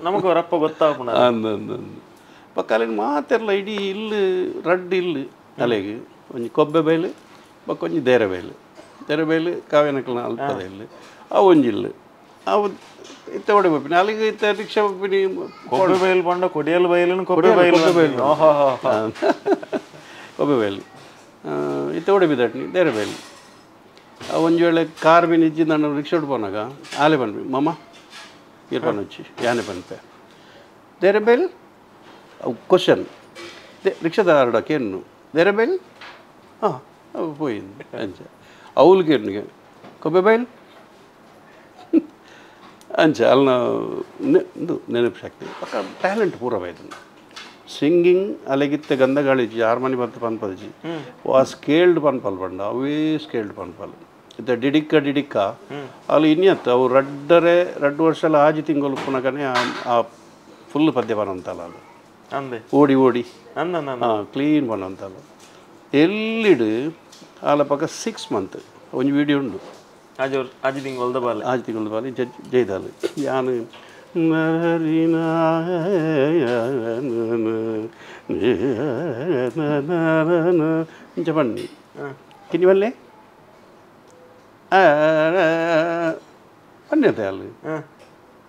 ನಮಗೆ ರಪ್ಪ ಗೊತ್ತಾಪುಣ ಅಂದ ಬೊಕ್ಕ ಅಲ್ಲಿಗೆ ಮಾತೆರ್ಲ ಇಡೀ ಇಲ್ಲು ರಡ್ಡು ಇಲ್ಲು ಅಲ್ಲಿಗೆ ಒಂಜಿ ಕೊಬ್ಬೆ ಬೈಲು ಬೊಕ್ಕ ಒಂಜಿ ದೇರೆ ಬೈಲು ದೇರೆ ಬೈಲು ಕಾವ್ಯನಕಲ್ನ ಅಲ್ಪದ ಇಲ್ಲು ಅವು ಒಂಜಿ ಇಲ್ಲು ಅವು ಇತ್ತೆ ಒಡೆ ಬಪ್ಪಿನಿ ಅಲ್ಲಿಗೆ ಇತ್ತೆ ರಿಕ್ಷಾ ಬಪ್ಪಿನಿ ಕೊಬ್ಬೆ ಬೈಲು ಪಂಡ ಕೊಡಿಯಲ್ ಬೈಲು ಕೊಬ್ಬೆ ಬೈಲು ಕೊಬ್ಬೆ ಬೈಲು ಇತ್ತೆ ಒಡೆ ಬಿದ್ದಟ್ನಿ ದೇರೆ ಬೈಲು ಒಂಜಿ ವೇಳೆ ಕಾರ್ ಬಿನ್ ಇಜ್ಜಿ ನಾನು ರಿಕ್ಷಾ ಪೋನಾಗ ಆಲೆ ಪನ್ಪಿ ಮಮ್ಮ ಇರ್ ಪನ್ನೊಚ್ಚಿ ಯಾನೆ ಪನ್ಪೆ ದೇರೆ ಬೈಲ್ ಅವು ಕ್ವಶನ್ ರಿಕ್ಷಾದ ಆರ್ಡಕ್ಕೆ ದೇರೆ ಬೈಲ್ ಹಾಂ ಅವು ಪೋಯಿಂದು ಅಂಚ ಅವ್ಲಿಗೆ ಕೊಬ್ಬೆ ಬೈಲ್ ಅಂಚ ಅಲ್ನ ನೆನಪು ಶಕ್ತಿ ಪಕ್ಕ ಟ್ಯಾಲೆಂಟ್ ಪೂರ ಬೈದನು ಸಿಂಗಿಂಗ್ ಅಲೆಗಿತ್ತೆ ಗಂಧಗಾಳಿಜಿ ಹಾರ್ಮೋನಿ ಬತ್ತು ಪನ್ಪದಿಜಿ ವಾ ಸ್ಕೇಲ್ಡ್ ಪನ್ಪಲ್ ಪಂಡ ಅವೇ ಸ್ಕೇಲ್ಡ್ ಪನ್ಪಲ್ ಇತ್ತೆ ಡಿಡಿಕ್ಕ ಡಿಡಿಕ್ಕ ಅಲ್ಲಿ ಇನ್ನಿಯತ್ತು ಅವು ರಡ್ಡರೆ ರಡ್ಡು ವರ್ಷ ಎಲ್ಲ ಆಜಿ ತಿಂಗಳು ಪುನಕನೆ ಆ ಫುಲ್ ಪದ್ಯ ಬರೋಂತಲ್ಲ ಅದು ಅಂದೆ ಓಡಿ ಓಡಿ ಅಂದ ಕ್ಲೀನ್ ಬರೋಂತಲ್ಲ ಎಲ್ಲಿಡು ಆಲ ಪಕ್ಕ 6 ಮಂತ್ ಒಂಜಿ ವೀಡಿಯೋ ಉಂಡು ಆಜಿ ತಿಂಗಳದ ಬಾಲೆ ಆಜಿ ತಿಂಗಳದ ಬಾಲೆ ಜೈದಾಲು ಯಾನು ಇಂಚ ಬನ್ನಿ ಕಿನ್ನಿ ಬಲ್ಲೆ ಬನ್ನಿ ಅಂತ ಅಲ್ಲಿ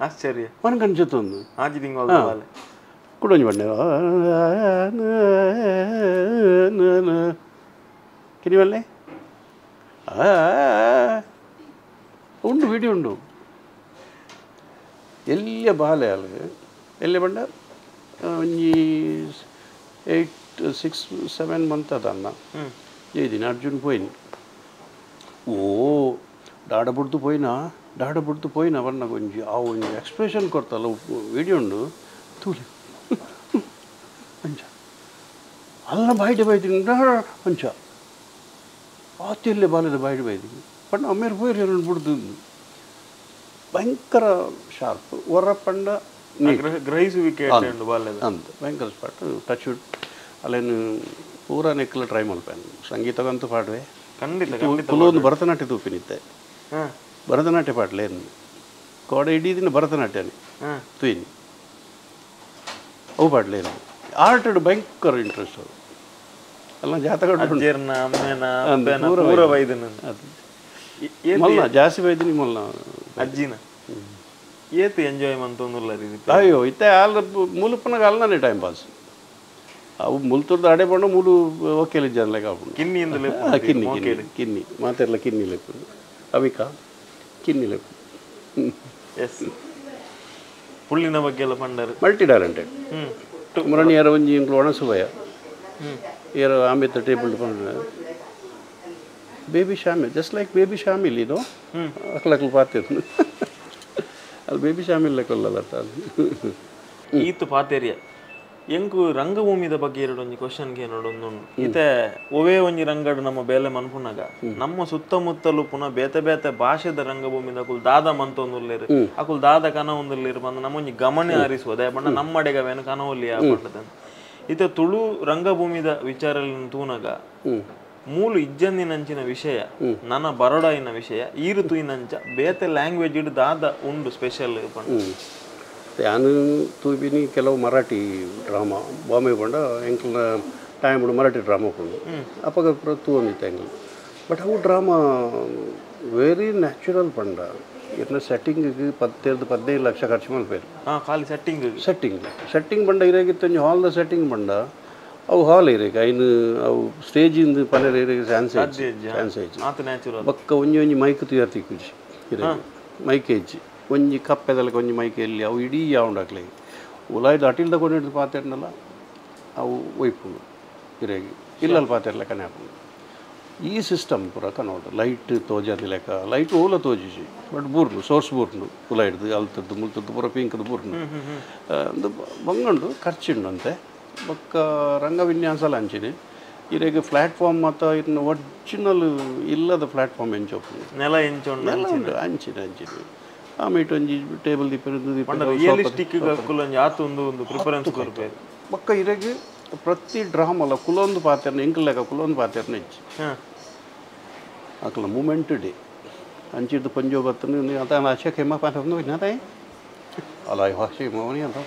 ಆಶ್ಚರ್ಯ ಮನ ಕಣ್ಸುತ್ತೊಂದು ಆಜಿ ತಿಂಗಳದ ಬಾಲೆ ಕುಡೊಂಜಿ ಬನ್ನಿ ಕಿನ್ನಿ ಬಲ್ಲೆ ಉಂಡು ವಿಡಿಯೋ ಉಂಡು ಎಲ್ಲಿಯ ಬಾಲೆ ಅಲ್ಲಿ ಎಲ್ಲಿ ಬಂಡ ಒಂಜಿ 8 6 7 ಮಂತ್ ಅದನ್ನ ಜೈದಿನ ಅರ್ಜುನ್ ಪೋಯಿನಿ ಓ ದಾಡ ಬುಡ್ದು ಪೋಯಿನ ದಾಡ ಬುಡ್ದು ಪೋಯಿನ ಬಣ್ಣ ಒಂಜಿ ಆ ಒಂಜಿ ಎಕ್ಸ್ಪ್ರೆಷನ್ ಕೊಡ್ತಲ್ಲ ವಿಡಿಯೋ ಉಂಡು ತೂಲಿ ಅಂಚ ಅಲ್ಲ ಬಾಯ್ಡೆ ಬೈತೀನಿ ಅಂಚ ಆತಿಲ್ಲೇ ಬಾಲ್ಯದ ಬಾಯ್ಡೆ ಬೈತೀನಿ ಬಣ್ಣ ಅಮ್ಮೇರು ಪೋಯಿರಿ ಬಿಡ್ದು ಭಯಂಕರ ಶಾರ್ಪ್ ಹೊರ ಪಂಡ ಗ್ರಹಿಸುವಿಕೆ ಅಂತ ಭಯಂಕರ ಸ್ಪಾಟ್ ಟಚ್ ಅಲ್ಲೇನು ಪೂರ ನೆಕ್ಕಲ ಟ್ರೈ ಮಲ್ಪೇನು ಸಂಗೀತಗಂತೂ ಪಾಡುವೆ ಖಂಡಿತ ಕುಲೊಂದು ಭರತನಾಟ್ಯ ತೂಪಿನಿತ್ತೆ ಭರತನಾಟ್ಯ ಪಾಡ್ಲೇನು ಕೋಡೆ ಇಡೀ ದಿನ ಭರತನಾಟ್ಯನೇ ತೂಯಿನಿ ಅವು ಪಾಡ್ಲೇನು ಆರ್ಟ್ ಭಯಂಕರ ಇಂಟ್ರೆಸ್ಟ್ ಅದು ಅಲ್ಲ ಜಾತಕ ಮೊಲ್ಲ ಜಾಸ್ತಿ ಬೈದಿನಿ ಮೊಲ್ಲ ಅಜ್ಜಿನ ಏತು ಎಂಜಾಯ್ ಮಂತೊಂದುಲ್ಲ ಅಯ್ಯೋ ಇತ್ತೆ ಅಲ್ಲ ಮುಲುಪನಾಗ ಅಲ್ಲನೇ ಟೈಮ್ ಪಾಸ್ ಅವು ಮುಲ್ತುರ್ದು ಅಡೆ ಪಂಡ ಮೂಲು ಓಕೆಲಿ ಜನ ಕಾಪುಂಡು ಕಿನ್ನಿ ಕಿನ್ನಿ ಕಿನ್ನಿ ಕಿನ್ನಿ ಮಾತೆಲ್ಲ ಕಿನ್ನಿ ಲೆಪ್ಪು ಅವಿಕಾ ಕಿನ್ನಿ ಲೆಪ್ಪು ಎಸ್ ಪುಳ್ಳಿನ ಬಗ್ಗೆ ಎಲ್ಲ ಪಂಡರು ಮಲ್ಟಿ ಟ್ಯಾಲೆಂಟೆಡ್ ಮುರಣಿಯರ ಒಂಜಿ ಇಂಕ್ಲು ಒಣಸುಭಯ ಏರ ಆಮೇತ ಟೇಬಲ್ ಪಂಡ baby Shamil just like baby Shamil ಇದು ಅಕ್ಲಕ್ಲು ಪಾತಿರ್ನು ಅಲ್ಲಿ ಬೇಬಿ ಶಾಮಿಲ್ ಲೆಕ್ಕಲ್ಲ ಈತು ಪಾತೇರಿಯ ಎಂಕು ರಂಗಭೂಮಿದ ಬಗ್ಗೆ ಎರಡು ಒಂಜಿ ಕ್ವಶನ್ಗೆ ನೋಡೊಂದು ಇತ್ತೆ ಒವೇ ಒಂಜಿ ರಂಗಡು ನಮ್ಮ ಬೇಲೆ ಮನ್ಪುನಾಗ ನಮ್ಮ ಸುತ್ತಮುತ್ತಲು ಪುನಃ ಬೇತೆ ಬೇತೆ ಭಾಷೆದ ರಂಗಭೂಮಿದ ಅಕುಲ್ ದಾದ ಮಂತೊಂದುಲ್ಲೇರು ಅಕುಲ್ ದಾದ ಕನ ಒಂದುಲ್ಲೇರು ಬಂದು ನಮ್ಮೊಂಜಿ ಗಮನ ಹರಿಸುವುದೇ ಬಣ್ಣ ನಮ್ಮಡೆಗವೇನು ಕನವಲ್ಲಿ ಪಂಡದ ಇತ್ತೆ ತುಳು ರಂಗಭೂಮಿದ ವಿಚಾರ ತೂನಗ ಮೂಲು ಇಜ್ಜಂದಿನಂಚಿನ ವಿಷಯ ನನ್ನ ಬರೋಡಾಯಿನ ವಿಷಯ ಈ ಋತುವಿನಂಚ ಬೇತೆ ಲ್ಯಾಂಗ್ವೇಜ್ ಇಡು ದಾದ ಉಂಡು ಸ್ಪೆಷಲ್ ಪಂಡ ನಾನು ತೂಬಿನಿ ಕೆಲವು ಮರಾಠಿ ಡ್ರಾಮಾ ಬಾಂಬೆ ಪಂಡ ಎಂಕ್ಲ time Marathi drama Pandu ಅಪ್ಪಗ ತೂವೊಂದಿತ್ತು ಎಂಕ್ಲು but ಅವು drama very natural ಪಂಡ ಇರ್ನ ಸೆಟ್ಟಿಂಗಿಗೆ 10-15 ಲಕ್ಷ ಖರ್ಚು ಮಲ್ಪೇರು ಖಾಲಿ setting setting setting ಪಂಡ ಇರೇಗಿತ್ತು ಒಂಜಿ ಹಾಲ್ದ ಸೆಟ್ಟಿಂಗ್ ಪಂಡ ಅವು ಹಾಲ್ ಇರೇಗ ಐನು ಅವು ಸ್ಟೇಜಿಂದ ಪನೆರ್ ಇರೇಗ ಚಾನ್ಸ್ ಚಾನ್ಸ್ ಐಜಿ ಬೊಕ್ಕ ಒಂಜಿ ಒಂಜಿ ಮೈಕ್ ತಯಾರು ತಿಕ್ಕುಜಿ ಇರೇಗ ಮೈಕ್ ಹೆಜ್ಜಿ ಒಂಜಿ ಕಪ್ಪೆದಲಕ ಒಂಜಿ ಮೈಕ್ ಎಲ್ಲಿ ಅವು ಇಡೀ ಯಾವುಂಡಾಕ್ಲೆ ಉಲಾಯ್ದು ಅಟಿಲ್ದ ಕೊಂಡಿಡ್ದು ಪಾತೆರ್ನಲ್ಲ ಅವು ಒಯ್ಪುಂಡು ಇರೇಗಿ ಇಲ್ಲಲ್ಲಿ ಪಾತೆರ್ಲ ಕನೆ ಹಾಪುಂಡು ಈ ಸಿಸ್ಟಮ್ ಪೂರ ಕನೋಡು ಲೈಟ್ ತೋಜಾದಿ ಲೆಕ್ಕ ಲೈಟ್ ಓಲ ತೋಜಿಜಿ ಬಟ್ ಬೂರ್ನು ಸೋರ್ಸ್ ಬೂರ್ನು ಉಲಾಯ್ದು ಅಲ್ತದ್ದು ಮುಲ್ತದ್ದು ಪೂರ ಪಿಂಕ್ದು ಬೂರ್ನು ಒಂದು ಬಂಗಂಡು ಖರ್ಚಿಂಡು ಅಂತೆ ಬೊಕ್ಕ ರಂಗವಿನ್ಯಾಸಲ ಅಂಚಿನಿ ಇರೇಗ ಪ್ಲಾಟ್ಫಾರ್ಮ್ ಮತ್ತು ಇನ್ನು ಒರಿಜಿನಲ್ ಇಲ್ಲದ ಪ್ಲಾಟ್ಫಾರ್ಮ್ ಎಂಚೋಪುಂಡು ನೆಲ ಎಂಚೋಂಡು ನೆಲ ಉಂಡು ಅಂಚಿನ ಅಂಚಿನ ಆಮೇಲೆ ಒಂಜಿ ಟೇಬಲ್ ದೀಪ ರಿಯಲಿಸ್ಟಿಕ್ ಅಕುಲೊಂಜಿ ಆತ ಒಂದು ಒಂದು ಪ್ರಿಫರೆನ್ಸ್ ಕೊರ್ಪೇರು ಬೊಕ್ಕ ಇರೇಗ ಪ್ರತಿ ಡ್ರಾಮಲ ಕುಲೊಂದು ಪಾತೆರ್ನ ಎಂಕಲ್ ಲೆಕ್ಕ ಕುಲೊಂದು ಪಾತೆರ್ನ ಇಜ್ಜಿ ಅಕಲ ಮೂಮೆಂಟ್ ಡೇ ಅಂಚಿದ್ದು ಪಂಜೋ ಬತ್ತನ ಅತ ಆಶೆ ಖೇಮ ಪಾತೆ ವಿಜ್ಞಾತಾಯಿ ಅಲ್ಲ ಹಾಸಿ ಮೋನಿ ಅಂತ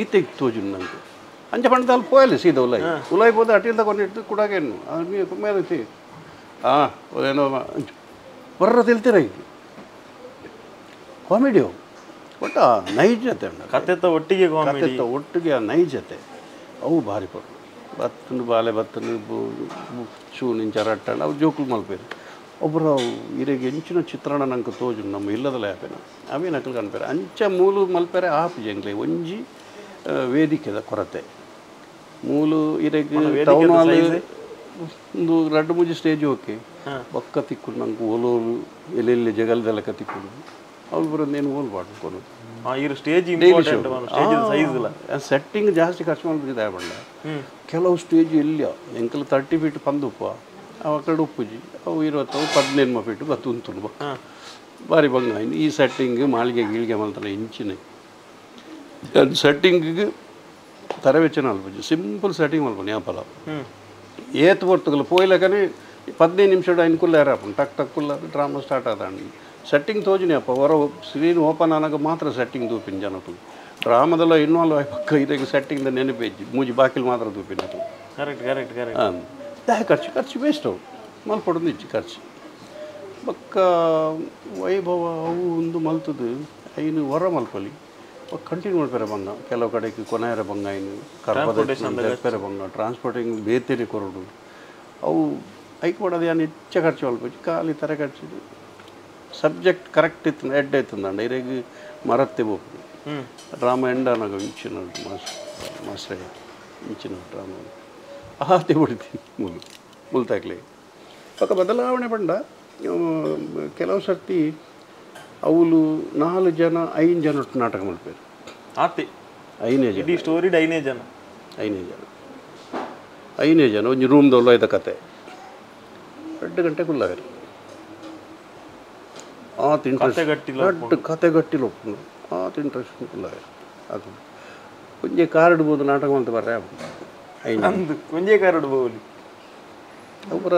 ಈತೆ ತೋಜುನ್ ನಂಗೆ ಅಂಚ ಪಂಡದ ಅಲ್ಲಿ ಪೋಯಲಿ ಸೀದಾ ಉಲಾಯಿ ಉಲಾಯಿ ಪೋದ ಅಟಿಲ್ದ ಕೊಂಡಿಟ್ಟು ಕುಡಾಗೇನು ಮೇಲೆ ಹಾಂ ಏನೋ ಬರ್ರ ತಿಳ್ತೀರ ಈಗ ಕಾಮಿಡಿ ಒಟ್ಟು ಆ ನೈಜತೆ ಉಂಟು ಕತೆತ ಒಟ್ಟಿಗೆ ಕತೆತ ಒಟ್ಟಿಗೆ ಆ ನೈಜತೆ ಅವು ಭಾರಿ ಪಡು ಬತ್ತನು ಬಾಲೆ ಬತ್ತನು ಶೂ ನಿಂಚ ರಟ್ಟಣ ಅವು ಜೋಕುಲು ಮಲ್ಪೇರು ಒಬ್ಬರು ಇರೆಗೆ ಎಂಚಿನ ಚಿತ್ರಣ ನಂಗೆ ತೋಜು ನಮ್ಮ ಇಲ್ಲದಲ್ಲ ಯಾಪೇನ ಅವೇ ನಕಲು ಕನ್ಪೇರೆ ಅಂಚ ಮೂಲು ಮಲ್ಪೇರೆ ಆಪು ಜಂಗ್ಲೆ ಒಂಜಿ ವೇದಿಕೆದ ಕೊರತೆ ಮೂಲು ಇರೆಗೆ ಟೌನ್ ಹಾಲ್ ಒಂದು ರಡ್ಡು ಮೂಜಿ ಸ್ಟೇಜ್ ಓಕೆ ಬೊಕ್ಕ ತಿಕ್ಕು ನಂಗೆ ಓಲೋರು ಎಲ್ಲೆಲ್ಲಿ ಜಗಲ್ದೆಲ್ಲ ತಿಕ್ಕು ಅವ್ರು ಬರೋದು ಏನು ಓಲ್ ಪಾಡ್ಕೊಂಡು stage important stage size ಇಲ್ಲ ಸೆಟ್ಟಿಂಗ್ ಜಾಸ್ತಿ ಖರ್ಚು ಮಾಡ್ಬಿಟ್ಟಿದೆ ಬಂಡ ಕೆಲವು ಸ್ಟೇಜ್ ಇಲ್ಲ ಎಂಕಲ್ 30 ಫೀಟ್ ಪಂದುಪ್ಪ ಅವು ಆ ಕಡೆ ಉಪ್ಪುಜಿ ಅವು 20 15 ಫೀಟ್ ಬತ್ತು ಉಂಟು ಬಾರಿ ಬಂಗ ಈ ಸೆಟ್ಟಿಂಗ್ ಮಾಳಿಗೆ ಗೀಳಿಗೆ ಮಲ್ತಲ್ಲ ಇಂಚಿನ ಸೆಟ್ಟಿಂಗಿಗೆ ತರವೆಚ್ಚನ ಅಲ್ಪುಜಿ ಸಿಂಪಲ್ ಸೆಟ್ಟಿಂಗ್ ಮಲ್ಪನಿ ಯಾಪಲ ಏತ್ ಪೊರ್ತುಗಲ ಪೋಯ್ಲಕನೆ 15 ನಿಮಿಷ ఆయన ಕುಲ್ಲಾರಪ್ಪ ಟಕ್ ಟಕ್ ಕುಲ್ಲ ಡ್ರಾಮಾ ಸ್ಟಾರ್ಟ್ ಆದಂడి ಸೆಟ್ಟಿಂಗ್ ತೋಜಿನಿ ಅಪ್ಪ ಹೊರ ಸ್ಕ್ರೀನ್ ಓಪನ್ ಆನಾಗ ಮಾತ್ರ ಸೆಟ್ಟಿಂಗ್ ತೂಪಿನ ಜನಕ್ಕೂ ಡ್ರಾಮದಲ್ಲ ಇನ್ವಾಲ್ವ್ ಆಗಿ ಪಕ್ಕ ಇದಕ್ಕೆ ಸೆಟ್ಟಿಂಗ್ ನೆನಪೇಜಿ ಮೂಜಿ ಬಾಕಿಲ್ ಮಾತ್ರ ತೂಪಿನ correct correct correct ಹಾಂ ಖರ್ಚು ಖರ್ಚು ವೇಸ್ಟ್ ಅವು ಮಲ್ಪಡೋದು ಇಚ್ಚಿ ಖರ್ಚು ಬಕ್ಕ ವೈಭವ ಅವು ಒಂದು ಮಲ್ತದು ಐನು ಹೊರ ಮಲ್ಪಲಿ ಕಂಟಿನ್ಯೂ ಮಾಡ್ತಾರೆ ಬಂಗ ಕೆಲವು ಕಡೆಗೆ ಕೊನೆಯರ ಬಂಗ ಐನು ಕರ್ಪದ ಬಂಗ ಟ್ರಾನ್ಸ್ಪೋರ್ಟಿಂಗ್ ಬೇತೇರಿ ಕೊರಡು ಅವು ಐಕ್ ಮಾಡೋದು ಏನು ಹೆಚ್ಚು ಖರ್ಚು ಮಲ್ಪಿ ಖಾಲಿ ತರ ಖರ್ಚು ಸಬ್ಜೆಕ್ಟ್ ಕರೆಕ್ಟ್ ಇತ್ತು ಎಡ್ ಆಯ್ತಂದಂಡ ಇರೆಗ್ ಮರತ್ತೆ ಬೋಪು ಡ್ರಾಮಾ ಎಂಡಾನಾಗ ಇಂಚಿನ ಮಾಸ್ಟ್ರೇ ಇಂಚಿನ ಡ್ರಾಮಾ ಆತೆ ಹೊಡಿತೀನಿ ಮುಲು ಮುಲ್ತಾಕ್ಲಿ ಪಕ್ಕ ಬದಲಾವಣೆ ಬಂಡ ಕೆಲವು ಸರ್ತಿ ಅವಳು 4 ಜನ 5 ಜನ ನಾಟಕ ಮಾಡ್ಬೇಕು ಆತೆ 5 ಜನ ಇಡೀ ಸ್ಟೋರಿ 5 ಜನ 5 ಜನ 5 ಜನ ಒಂದು ರೂಮ್ದಲ್ಲ ಇದ್ದ ಕತೆ 2 ಗಂಟೆ ಕುಲ್ಲಾಗರಿ ಆತ ಇಂಟ್ರೆಸ್ಟ್ ದೊಡ್ಡ ಕತೆ ಗಟ್ಟಿಲ್ಲ ಆತ ಇಂಟ್ರೆಸ್ಟ್ ಕುಲ್ಲಾಗರಿ ಅದು ಒಂಜೆ ಕಾರ್ ಇಡ್ಬೋದು ನಾಟಕ ಅಂತ ಬರ್ರೆ ಅಂದು ಒಂಜೆ ಕಾರ್ ಇಡ್ಬೋದು ಅವರ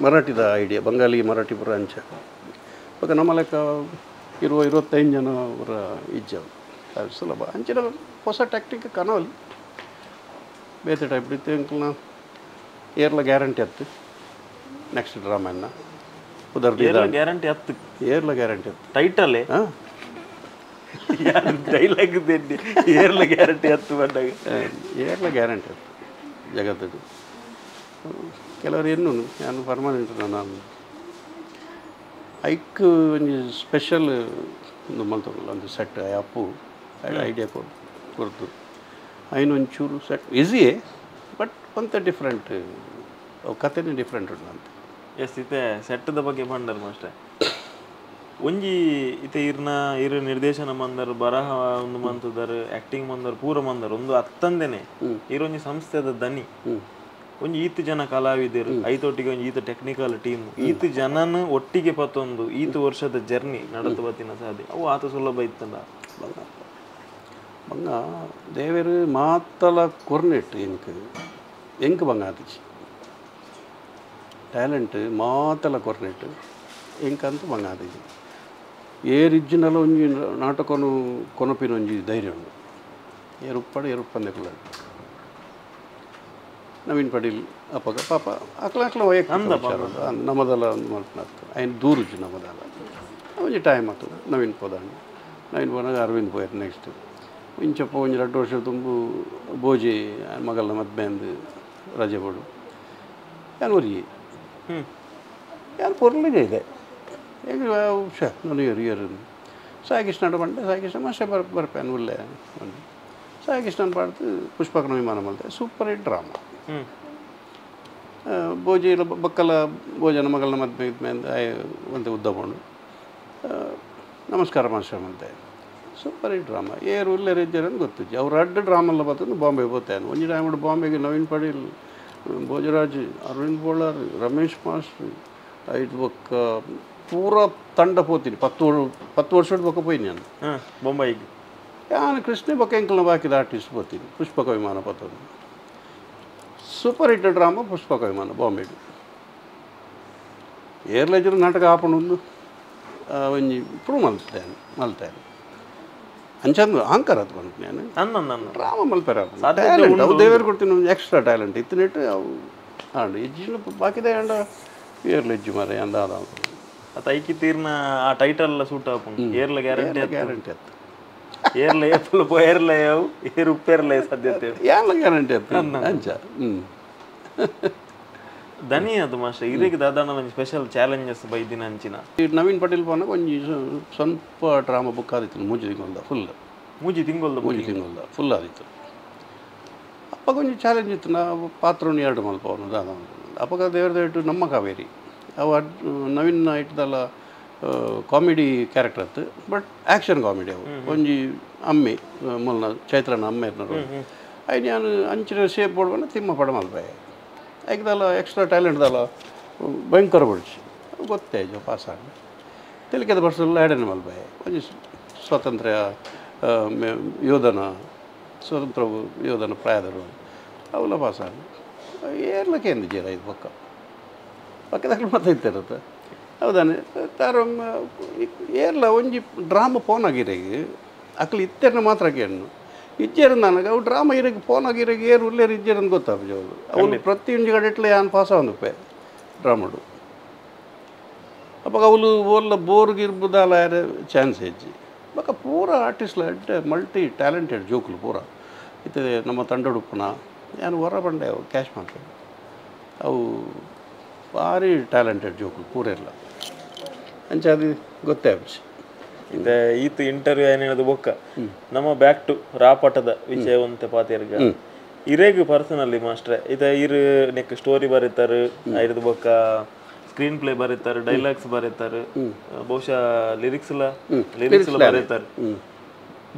ಮರಾಠಿದ ಐಡಿಯಾ ಬಂಗಾಲಿ ಮರಾಠಿ ಪುರ ಅಂಚ ಇವಾಗ ನಮ್ಮ ಲೆಕ್ಕ ಇರುವ 25 ಜನ ಅವರ ಇಜ್ಜ ಅದು ಸುಲಭ ಅಂಚಿನ ಹೊಸ ಟೆಕ್ನಿಕ್ ಕನವಲ್ಲಿ ಬೇತೆ ಟೈಪ್ ಇತ್ತು ಅಂಕಲ್ನ ಏರ್ಲ ಗ್ಯಾರಂಟಿ ಹತ್ತು ನೆಕ್ಸ್ಟ್ ಡ್ರಾಮನ್ನ ಉದರ್ಲಿ ಗ್ಯಾರಂಟಿ ಹತ್ತು ಏರ್ಲ ಗ್ಯಾರಂಟಿ ಹತ್ತು ಟೈಟಲ್ಲೇ ಹಾಂ ಡೈಲಾಗ್ ಏರ್ಲ ಗ್ಯಾರಂಟಿ ಹತ್ತು ಬಂದಾಗ ಏರ್ಲ ಗ್ಯಾರಂಟಿ ಹತ್ತು ಜಗತ್ತದು ಕೆಲವರು ಎನ್ನು ನಾನು ಪರ್ಮನೆಂಟ್ ನಾನು ಐಕ್ ಒಂಜಿ ಸ್ಪೆಷಲ್ ಒಂದು ಮಲ್ತೊಲ್ಲ ಒಂದು ಸೆಟ್ ಅಪ್ಪು ಐಡಿಯಾ ಕೊಡ್ತು ಐನು ಒಂಚೂರು ಸೆಟ್ ಈಸಿಯೇ ಬಟ್ ಒಂತ ಡಿಫ್ರೆಂಟ್ ಕತೆನೇ ಡಿಫ್ರೆಂಟ್ ಉಂಟು ಅಂತ ಎಸ್ ಇತ್ತೆ ಸೆಟ್ಟದ ಬಗ್ಗೆ ಬಂಡರ್ ಮಾಸ್ಟರ್ ಒಂಜಿ ಇತ್ತೆ ಇರ್ನ ಇರು ನಿರ್ದೇಶನ ಮಂದರ್ ಬರಹ ಒಂದು ಮಂತದರ್ ಆ್ಯಕ್ಟಿಂಗ್ ಮಂದರ್ ಪೂರ ಮಂದರ್ ಒಂದು ಅತ್ತಂದೇನೆ ಇರೊಂಜಿ ಸಂಸ್ಥೆದ ದನಿ ಒಂಜಿ ಈತ ಜನ ಕಲಾವಿದರು ಐತೊಟ್ಟಿಗೆ ಒಂಜಿ ಈತ ಟೆಕ್ನಿಕಲ್ ಟೀಮ್ ಈತ ಜನನ ಒಟ್ಟಿಗೆ ಪತ್ತೊಂದು ಈತ ವರ್ಷದ ಜರ್ನಿ ನಡತು ಬತ್ತಿನ ಸಾಧಿ ಅವು ಆತ ಸುಲಭ ಇತ್ತಲ್ಲ ಬಂಗ ದೇವರು ಮಾತಲ ಕೊರ್ನೆಟ್ ಎಂಕ್ ಎಂಕ್ ಬಂಗ ಆತಿಚಿ ಟ್ಯಾಲೆಂಟ್ ಮಾತಲ ಕೊರ್ನೆಟ್ ಎಂಕಂತ ಬಂಗ ಆತಿಚಿ ಏರಿಜ್ಜಿನಲ್ಲ ಒಂಜಿ ನಾಟಕನು ಕೊನಪಿನ ಒಂಜಿ ಧೈರ್ಯ ಉಂಡು ಏರುಪ್ಪಡು ಏರುಪ್ಪಂದೆ ಕುಲ್ಲಾಡು ನವೀನ್ ಪಟೇಲ್ ಅಪ್ಪಗ ಪಾಪ ಅಕ್ಲ ಅಕ್ಲ ವೈಯಕ್ತಿಕ ನಮ್ಮದಲ್ಲ ಒಂದು ಮಲ್ಪನಾಗ್ತದೆ ಐನು ದೂರುಜು ನಮ್ಮದಲ್ಲ ಒಂಜಿ ಟೈಮ್ ಆಗ್ತದೆ ನವೀನ್ ಪೋದಾಂಡು ನವೀನ್ ಪೋನಾಗ ಅರವಿಂದ್ ಪೋಯರ್ ನೆಕ್ಸ್ಟ್ ಇಂಚಪ್ಪ ಒಂಜಿ 2 ವರ್ಷ ತುಂಬು ಬೋಜಿ ಮಗಲ್ನ ಮದ್ಮೆ ಅಂದು ರಜೆ ಬೋಡು ಯಾನು ಒರಿಯೆ ಯಾರು ಪೊರ್ಲಿಗೆ ಇದೆ ಈಗ ಶ ನಾನು ಏರು ಏರು ಸಾಯಿಕೃಷ್ಣ ಬಂಡೆ ಸಾಯಿಕೃಷ್ಣ ಮಾಸ್ಟರ್ ಬರ್ಪೇನು ಉಲ್ಲೆ ಒಂದು ಸಾಯಿಕೃಷ್ಣನ ಪಾಡ್ದು ಪುಷ್ಪಕನ ವಿಮಾನ ಮಲ್ತೆ super hit drama ಬೋಜಿ ಬಕ್ಕಲ ಭೋಜನ ಮಗಳನ್ನ ಮದ್ಮೆ ಒಂದು ಉದ್ದ ಕೊಂಡು ನಮಸ್ಕಾರ ಮಾಸ್ಟರ್ ಮಂತೆ super hit drama ಏರು ಉಲ್ಲೆ ರೆಜ್ಜರ್ ಅಂತ ಗೊತ್ತಿಜ್ಜಿ ಅವ್ರು ಅಡ್ಡ ಡ್ರಾಮಲ್ಲ ಬರ್ತದೆ ಬಾಂಬೆ ಹೋಗ್ತಾನೆ ಒಂಜಿ ಟೈಮ್ ಬಾಂಬೆಗೆ ನವೀನ್ ಪಟೇಲ್ ಭೋಜರಾಜ್ ಅರವಿಂದ್ ಬೋಳಾರ್ ರಮೇಶ್ ಮಾಸ್ಟರ್ ಐದು ಬೊಕ್ಕ ಪೂರ ತಂಡ ಪೋತೀನಿ 10 ವರ್ಷದ ಬೊಕ್ಕ ಪೋಯಿನಿ ನಾನು ಬೊಂಬೈಗೆ ನಾನು ಕೃಷ್ಣ ಬೊಕ್ಕ ಎಂಕಲ್ನ ಬಾಕಿದ ಆರ್ಟಿಸ್ಟ್ ಪೋತೀನಿ ಪುಷ್ಪಕ ವಿಮಾನ ಪತ್ತೊಂದು super hit drama Pushpaka ವಿಮಾನ ಬಾಂಬೆಗೆ ಏರ್ಲೇಜರ್ ನಾಟಕ ಆಪಣೊಂದು ಒಂಜಿ ಪ್ರೂವ್ ಮಲ್ತೇನೆ ಮಲ್ತೇನೆ ಅಂಚಂದು ಅಹಂಕಾರ ಅದು ನಾನು ಡ್ರಾಮ ಮಲ್ಪೆರ ಟ್ಯಾಲೆಂಟ್ ಅವು ದೇವರು ಕೊಡ್ತೀನಿ ಒಂದು ಎಕ್ಸ್ಟ್ರಾ ಟ್ಯಾಲೆಂಟ್ ಇತ್ತಿನೆಟ್ಟು ಅವು ಆಂಡು ಇಜ್ಜಿನ ಬಾಕಿದೆ ಅಂಡ ಏರ್ಲೆಜ್ಜು ಮರ ಅಂದಾದ ಐಕಿ ತೀರ್ನ ಆ ಟೈಟಲ್ ಸೂಟ್ ಆಪುಂಡು ಏರ್ಲ ಗ್ಯಾರಂಟಿ ಗ್ಯಾರಂಟಿ ಅತ್ತು ಏರ್ಲ ಏಪಲ್ ಪೋಯರ್ಲ ಯಾವು ಏರ್ ಉಪ್ಪೇರ್ಲ ಸಾಧ್ಯತೆ ಏರ್ಲ ಗ್ಯಾರಂಟಿ ಅತ್ತು ಅಂಚ ದನಿ ಅದು ಮಾಸ್ಟರ್ ಇದಕ್ಕೆ ದಾದಾನ ಒಂಜಿ ಸ್ಪೆಷಲ್ ಚಾಲೆಂಜಸ್ ಬೈದಿನ ಅಂಚಿನ ನವೀನ್ ಪಟೇಲ್ ಪೋನಾಗ ಒಂಜಿ ಸ್ವಲ್ಪ ಡ್ರಾಮಾ ಬುಕ್ ಆದಿತ್ತು ಮೂಜಿ ತಿಂಗೊಲ್ದ ಫುಲ್ ಮೂಜಿ ತಿಂಗೊಲ್ದ ಫುಲ್ ಆದಿತ್ತು ಅಪ್ಪಗ ಒಂಜಿ ಚಾಲೆಂಜ್ ಇತ್ತು ನಾವು ಪಾತ್ರವನ್ನು ಎರಡು ಮಲ್ಪ ಅವನು ದಾದ ಅಪ್ಪಗ ದೇವರ ದಯವಿಟ್ಟು ನಮ್ಮ ಕಾವೇರಿ ಅವ ನವೀನ್ ಇಟ್ಟದಲ್ಲ Comedy character ಅತ್ತು but action comedy ಅವು ಒಂಜಿ ಅಮ್ಮೆ ಮೊಲ್ನ ಚೈತ್ರನ ಅಮ್ಮೆ ಇರ್ನರು ಐನ್ ಯಾನ್ ಅಂಚಿನ ಶೇಪ್ ಬೋಡ್ಬಂಡ ತಿಮ್ಮ ಪಡ ಮಲ್ಪೆ ಐಕ್ದಲ್ಲ ಎಕ್ಸ್ಟ್ರಾ ಟ್ಯಾಲೆಂಟ್ ದಾಲ ಭಯಂಕರ ಬಡ್ಚಿ ಗೊತ್ತೇ ಜೋ ಪಾಸ್ ಆಗ ತೆಲಿಕೆದ ಬರ್ಸಲ್ಲ ಎಡನೆ ಮಲ್ಪೆ ಒಂಜಿ ಸ್ವಾತಂತ್ರ್ಯ ಯೋಧನ ಸ್ವತಂತ್ರ ಯೋಧನ ಪ್ರಾಯದರು ಅವೆಲ್ಲ ಪಾಸ್ ಆಗ ಏರ್ಲಕ್ಕೆ ಏನು ಜೀರ ಇದು ಪಕ್ಕ ಪಕ್ಕದಾಗ ಮತ್ತೆ ಇತ್ತಿರುತ್ತೆ ಹೌದಾನೆ ತಾರ ಏರ್ಲ ಒಂಜಿ ಡ್ರಾಮ ಫೋನ್ ಆಗಿರಗೆ ಅಕ್ಲು ಇತ್ತೆರ್ನ ಮಾತ್ರ ಕೇಳು ಇಜ್ಜೇರು ನನಗೆ ಅವು ಡ್ರಾಮ ಇರಗೆ ಫೋನ್ ಆಗಿರಗೆ ಏರು ಉಲ್ಲೇರು ಇಜ್ಜೇರು ಗೊತ್ತಾಪು ಅವರು ಅವನು ಪ್ರತಿಯೊಂದು ಕಡೆ ಯಾನ್ ಪಾಸ್ ಆವೊಂದುಪ್ಪೆ ಡ್ರಾಮಡು ಅಪ್ಪ ಅವಳು ಓಲ್ಲ ಬೋರ್ಗಿರ್ಬುದಾಲ ಚಾನ್ಸ್ ಹೆಚ್ಚಿ ಬೊಕ ಪೂರ ಆರ್ಟಿಸ್ಟ್ಲ ಎಡ್ಡೆ ಮಲ್ಟಿ ಟ್ಯಾಲೆಂಟೆಡ್ ಜೋಕುಲು ಪೂರ ಇತ್ತೆ ನಮ್ಮ ತಂಡೊಡುಪ್ಪುನ ಯಾನ್ ಹೊರ ಬಂಡೆ ಅವು ಕ್ಯಾಶ್ ಮಾಡ್ತಾರೆ ಅವು ಭಾರಿ ಟ್ಯಾಲೆಂಟೆಡ್ ಜೋಕುಲು ಪೂರ ಇಲ್ಲ ಅಂಚ ಅದು ಗೊತ್ತೇ ಆಪುಜಿ. ಇತ್ತೆ ಈತ್ ಇಂಟರ್ವ್ಯೂ ಏನೇನದು ಬೊಕ್ಕ ನಮ್ಮ ಬ್ಯಾಕ್ ಟು ರಾಪಟದ ವಿಷಯ ಒಂತೆ ಪಾತೆರ್ಗ ಇರೇಗ್ ಪರ್ಸನಲಿ ಮಾಸ್ಟ್ರೆ ಇತ್ತೆ ಇರು ನೆಕ್ ಸ್ಟೋರಿ ಬರೀತಾರೆ ಐರ್ದು ಬೊಕ್ಕ ಸ್ಕ್ರೀನ್ ಪ್ಲೇ ಬರೀತಾರೆ ಡೈಲಾಗ್ಸ್ ಬರೀತಾರೆ ಬಹುಶಃ ಲಿರಿಕ್ಸ್ ಬರೀತಾರೆ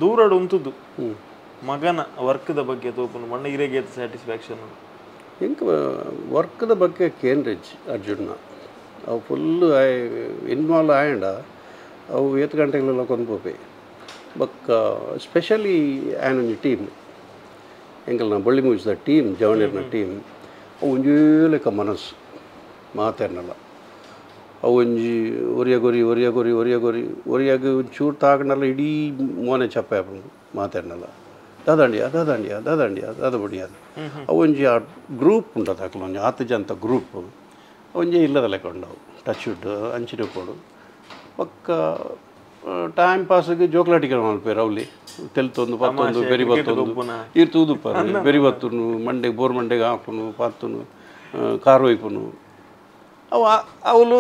ದೂರಡು ಉಂಟುದು ಮಗನ ವರ್ಕ್ದ ಬಗ್ಗೆ ತೋಪುನು ಮಣ್ಣ ಇರೇಗೆ ಸ್ಯಾಟಿಸ್ಫ್ಯಾಕ್ಷನ್ ಎಂಕ್ ವರ್ಕ್ದ ಬಗ್ಗೆ ಕೇಂದ್ರಿಜ್ ಅರ್ಜುನ ಅವು ಫುಲ್ ಇನ್ವಾಲ್ವ್ ಆಯಂಡ ಅವು ಏತ್ ಗಂಟೆಗಳೆಲ್ಲ ಕೊಂದು ಪೋಪೆ ಬೊಕ್ಕ ಸ್ಪೆಷಲಿ ಆ್ಯನ್ ಒಂಜಿ ಟೀಮ್ ಎಂಕಲ್ನ ಬೊಳ್ಳಿ ಮೂವಿಸ್ದ ಟೀಮ್ ಜವನಿರ್ನ ಟೀಮ್ ಅವು ಒಂಜೇ ಲೆಕ್ಕ ಮನಸ್ಸು ಮಾತೆರ್ನಲ್ಲ ಅವು ಒಂಜಿ ಒರಿಯ ಗೊರಿ ಒರಿಯ ಗೊರಿ ಒರಿಯ ಗೊರಿ ಒರಿಯಾಗ ಒಂಚೂರು ತಾಗನಲ್ಲ ಇಡೀ ಮೋನೆ ಚಪ್ಪೆ ಆಪುಂಡು ಮಾತೆರ್ನಲ್ಲ ದಾದಾಂಡಿಯ ದಾದಾಂಡಿಯ ದಾದಾಂಡಿಯ ದಾದ ಬಡಿಯ ಅವು ಒಂಜಿ ಆ ಗ್ರೂಪ್ ಉಂಟು ಅಕ್ಲು ಒಂಜಿ ಆತು ಜಂತ ಗ್ರೂಪ್ ಒಂಜಿ ಇಲ್ಲದ ಲೆಕ್ಕ ಉಂಡವು ಟಚ್ ವುಡ್ ಅಂಚಿನ ಪೋಡು ಪಕ್ಕ ಟೈಮ್ ಪಾಸ್ಗೆ ಜೋಕ್ಲಾಟಿಕೆ ಮಲ್ಪೇರು ಅವಲಿ ತೆಲ್ತೊಂದು ಪತ್ತೊಂದು ಬೆರಿ ಬತ್ತೊಂದು ಇರ್ ತೂದುಪ್ಪಾರು ಬೆರಿ ಬತ್ತುನು ಮಂಡೆಗೆ ಬೋರ್ ಮಂಡೆಗೆ ಹಾಕುನು ಪತ್ತುನು ಕಾರು ಒಯ್ಪುನು ಅವು ಅವಲು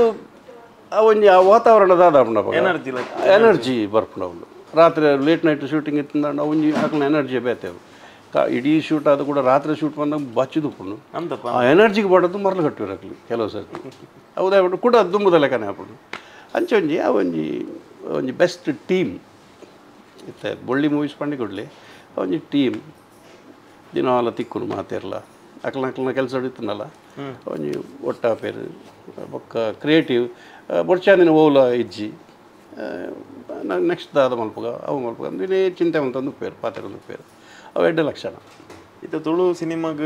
ಒಂಜಿ ಆ ವಾತಾವರಣ ದಾದ ಎನರ್ಜಿ ಎನರ್ಜಿ ಬರ್ಪುಂಡು ಅವಲು ರಾತ್ರಿ late night shooting ಇತ್ತಂದ್ರೆ ಒಂಜಿ ಅಕ್ಲ ಎನರ್ಜಿ ಬೇತೇವು ಇಡೀ ಶೂಟ್ ಆದ ಕೂಡ ರಾತ್ರಿ ಶೂಟ್ ಬಂದಾಗ ಬಚ್ಚಿದುಪ್ಪುಂಡು ಆ ಎನರ್ಜಿಗೆ ಬಡೋದು ಮರಳು ಕಟ್ಟುವರು ಅಕ್ಲು ಕೆಲವು ಸರ್ತಿ ಹೌದಾ ಕೂಡ ದುಂಬುದ ಲೆಕ್ಕನೆ ಹಾಪುಂಡು ಅಂಚೆ ಒಂಜಿ ಆ ಒಂಜಿ ಒಂಜಿ ಬೆಸ್ಟ್ ಟೀಮ್ ಇತ್ತೆ ಬೊಳ್ಳಿ ಮೂವೀಸ್ ಪಂಡಿ ಕೊಡಲಿ ಒಂಜಿ ಟೀಮ್ ದಿನಾಲ ತಿಕ್ಕುನು ಮಾತೆರ್ಲ ಅಕ್ಲ ಅಕ್ಲನ ಕೆಲಸ ಇತ್ತನಲ್ಲ ಒಂಜಿ ಒಟ್ಟಾಪೇರು ಬೊಕ್ಕ ಕ್ರಿಯೇಟಿವ್ ಬೊಡ್ಚಾಂದಿನ ಓಲ ಇಜ್ಜಿ ನೆಕ್ಸ್ಟ್ ದಾದ ಮಲ್ಪುಗ ಅವು ಮಲ್ಪುಗ ಅಂದಿನೇ ಚಿಂತೆ ಮಲ್ತೊಂದು ಪೇರು ಪಾತೆರೊಂದು ಪೇರು ಅವು ಎಡ್ಡೆ ಲಕ್ಷಣ. ಇತ್ತೆ ತುಳು ಸಿನಿಮಾಗ್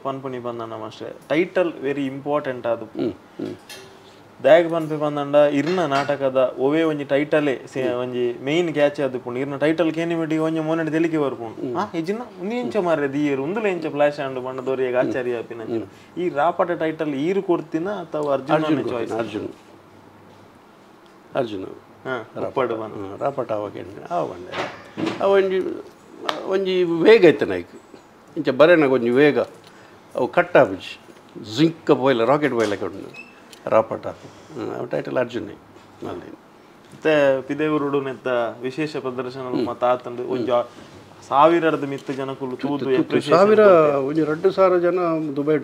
ಪನ್ಪುನಿ ಬಂದಣ್ಣ ಮಾಸ್ಟ್ರೆ title very important ಅದು ದಾಗ್ ಪನ್ಪೆ ಬಂದಂಡ ಇರ್ನ ನಾಟಕದ ಒವೇ ಒಂಜಿ ಟೈಟಲೇ ಒಂಜಿ ಮೇನ್ ಕ್ಯಾಚ್ ಆದುಪ್ಪುಂಡು ಇರ್ನ ಟೈಟಲ್ ಕೇನಿಮಿಟಿ ಒಂಜಿ ಮೋನೆಡ್ ತೆಲಿಕೆ ಬರ್ಪುಂಡು ಆ ಇಜಿನ ಉಂದು ಎಂಚ ಮಾರ್ರೆ ದಿಯೇರು ಉಂದುಲ ಎಂಚ ಫ್ಲಾಶ್ ಆಂಡ್ ಬಣ್ಣದೋರಿಯಾಗ ಆಚಾರ್ಯ ಆಪಿನ ಈ ರಾಪಟ ಟೈಟಲ್ ಈರು ಕೊಡ್ತಿನ ಅಥವಾ ಅರ್ಜುನ ಚಾಯ್ಸ್ ಅರ್ಜುನ್ ಅರ್ಜುನ ರಾಪಟ ಅವಾಗ ಅವ ಬಂಡೆ ಅವ ಒಂಜಿ ಒಂಜಿ ವೇಗ ಇತ್ತು ನೈಕ್ ಇಂಚ ಬರೆನಾಗ ಒಂಜಿ ವೇಗ ಅವು ಕಟ್ ಆಪುಜಿ ಜಿಂಕ್ ಪೋಯಿಲ್ಲ ರಾಕೆಟ್ ಪೋಯಿಲ್ಲ ಉಂಡು ರಾಪಟ ಅವು ಟೈಟಲ್ ಅರ್ಜುನ್ ಮಲ್ದಿನ. ಮತ್ತೆ ಪಿದೇವರುಡು ನೆತ್ತ ವಿಶೇಷ ಪ್ರದರ್ಶನ ಮತ್ತು ಆತಂದು ಒಂಜಿ ಸಾವಿರದ ಮಿತ್ತು ಜನಕುಲು ತೂದು ಸಾವಿರ ಒಂಜಿ 2000 ಜನ ದುಬೈ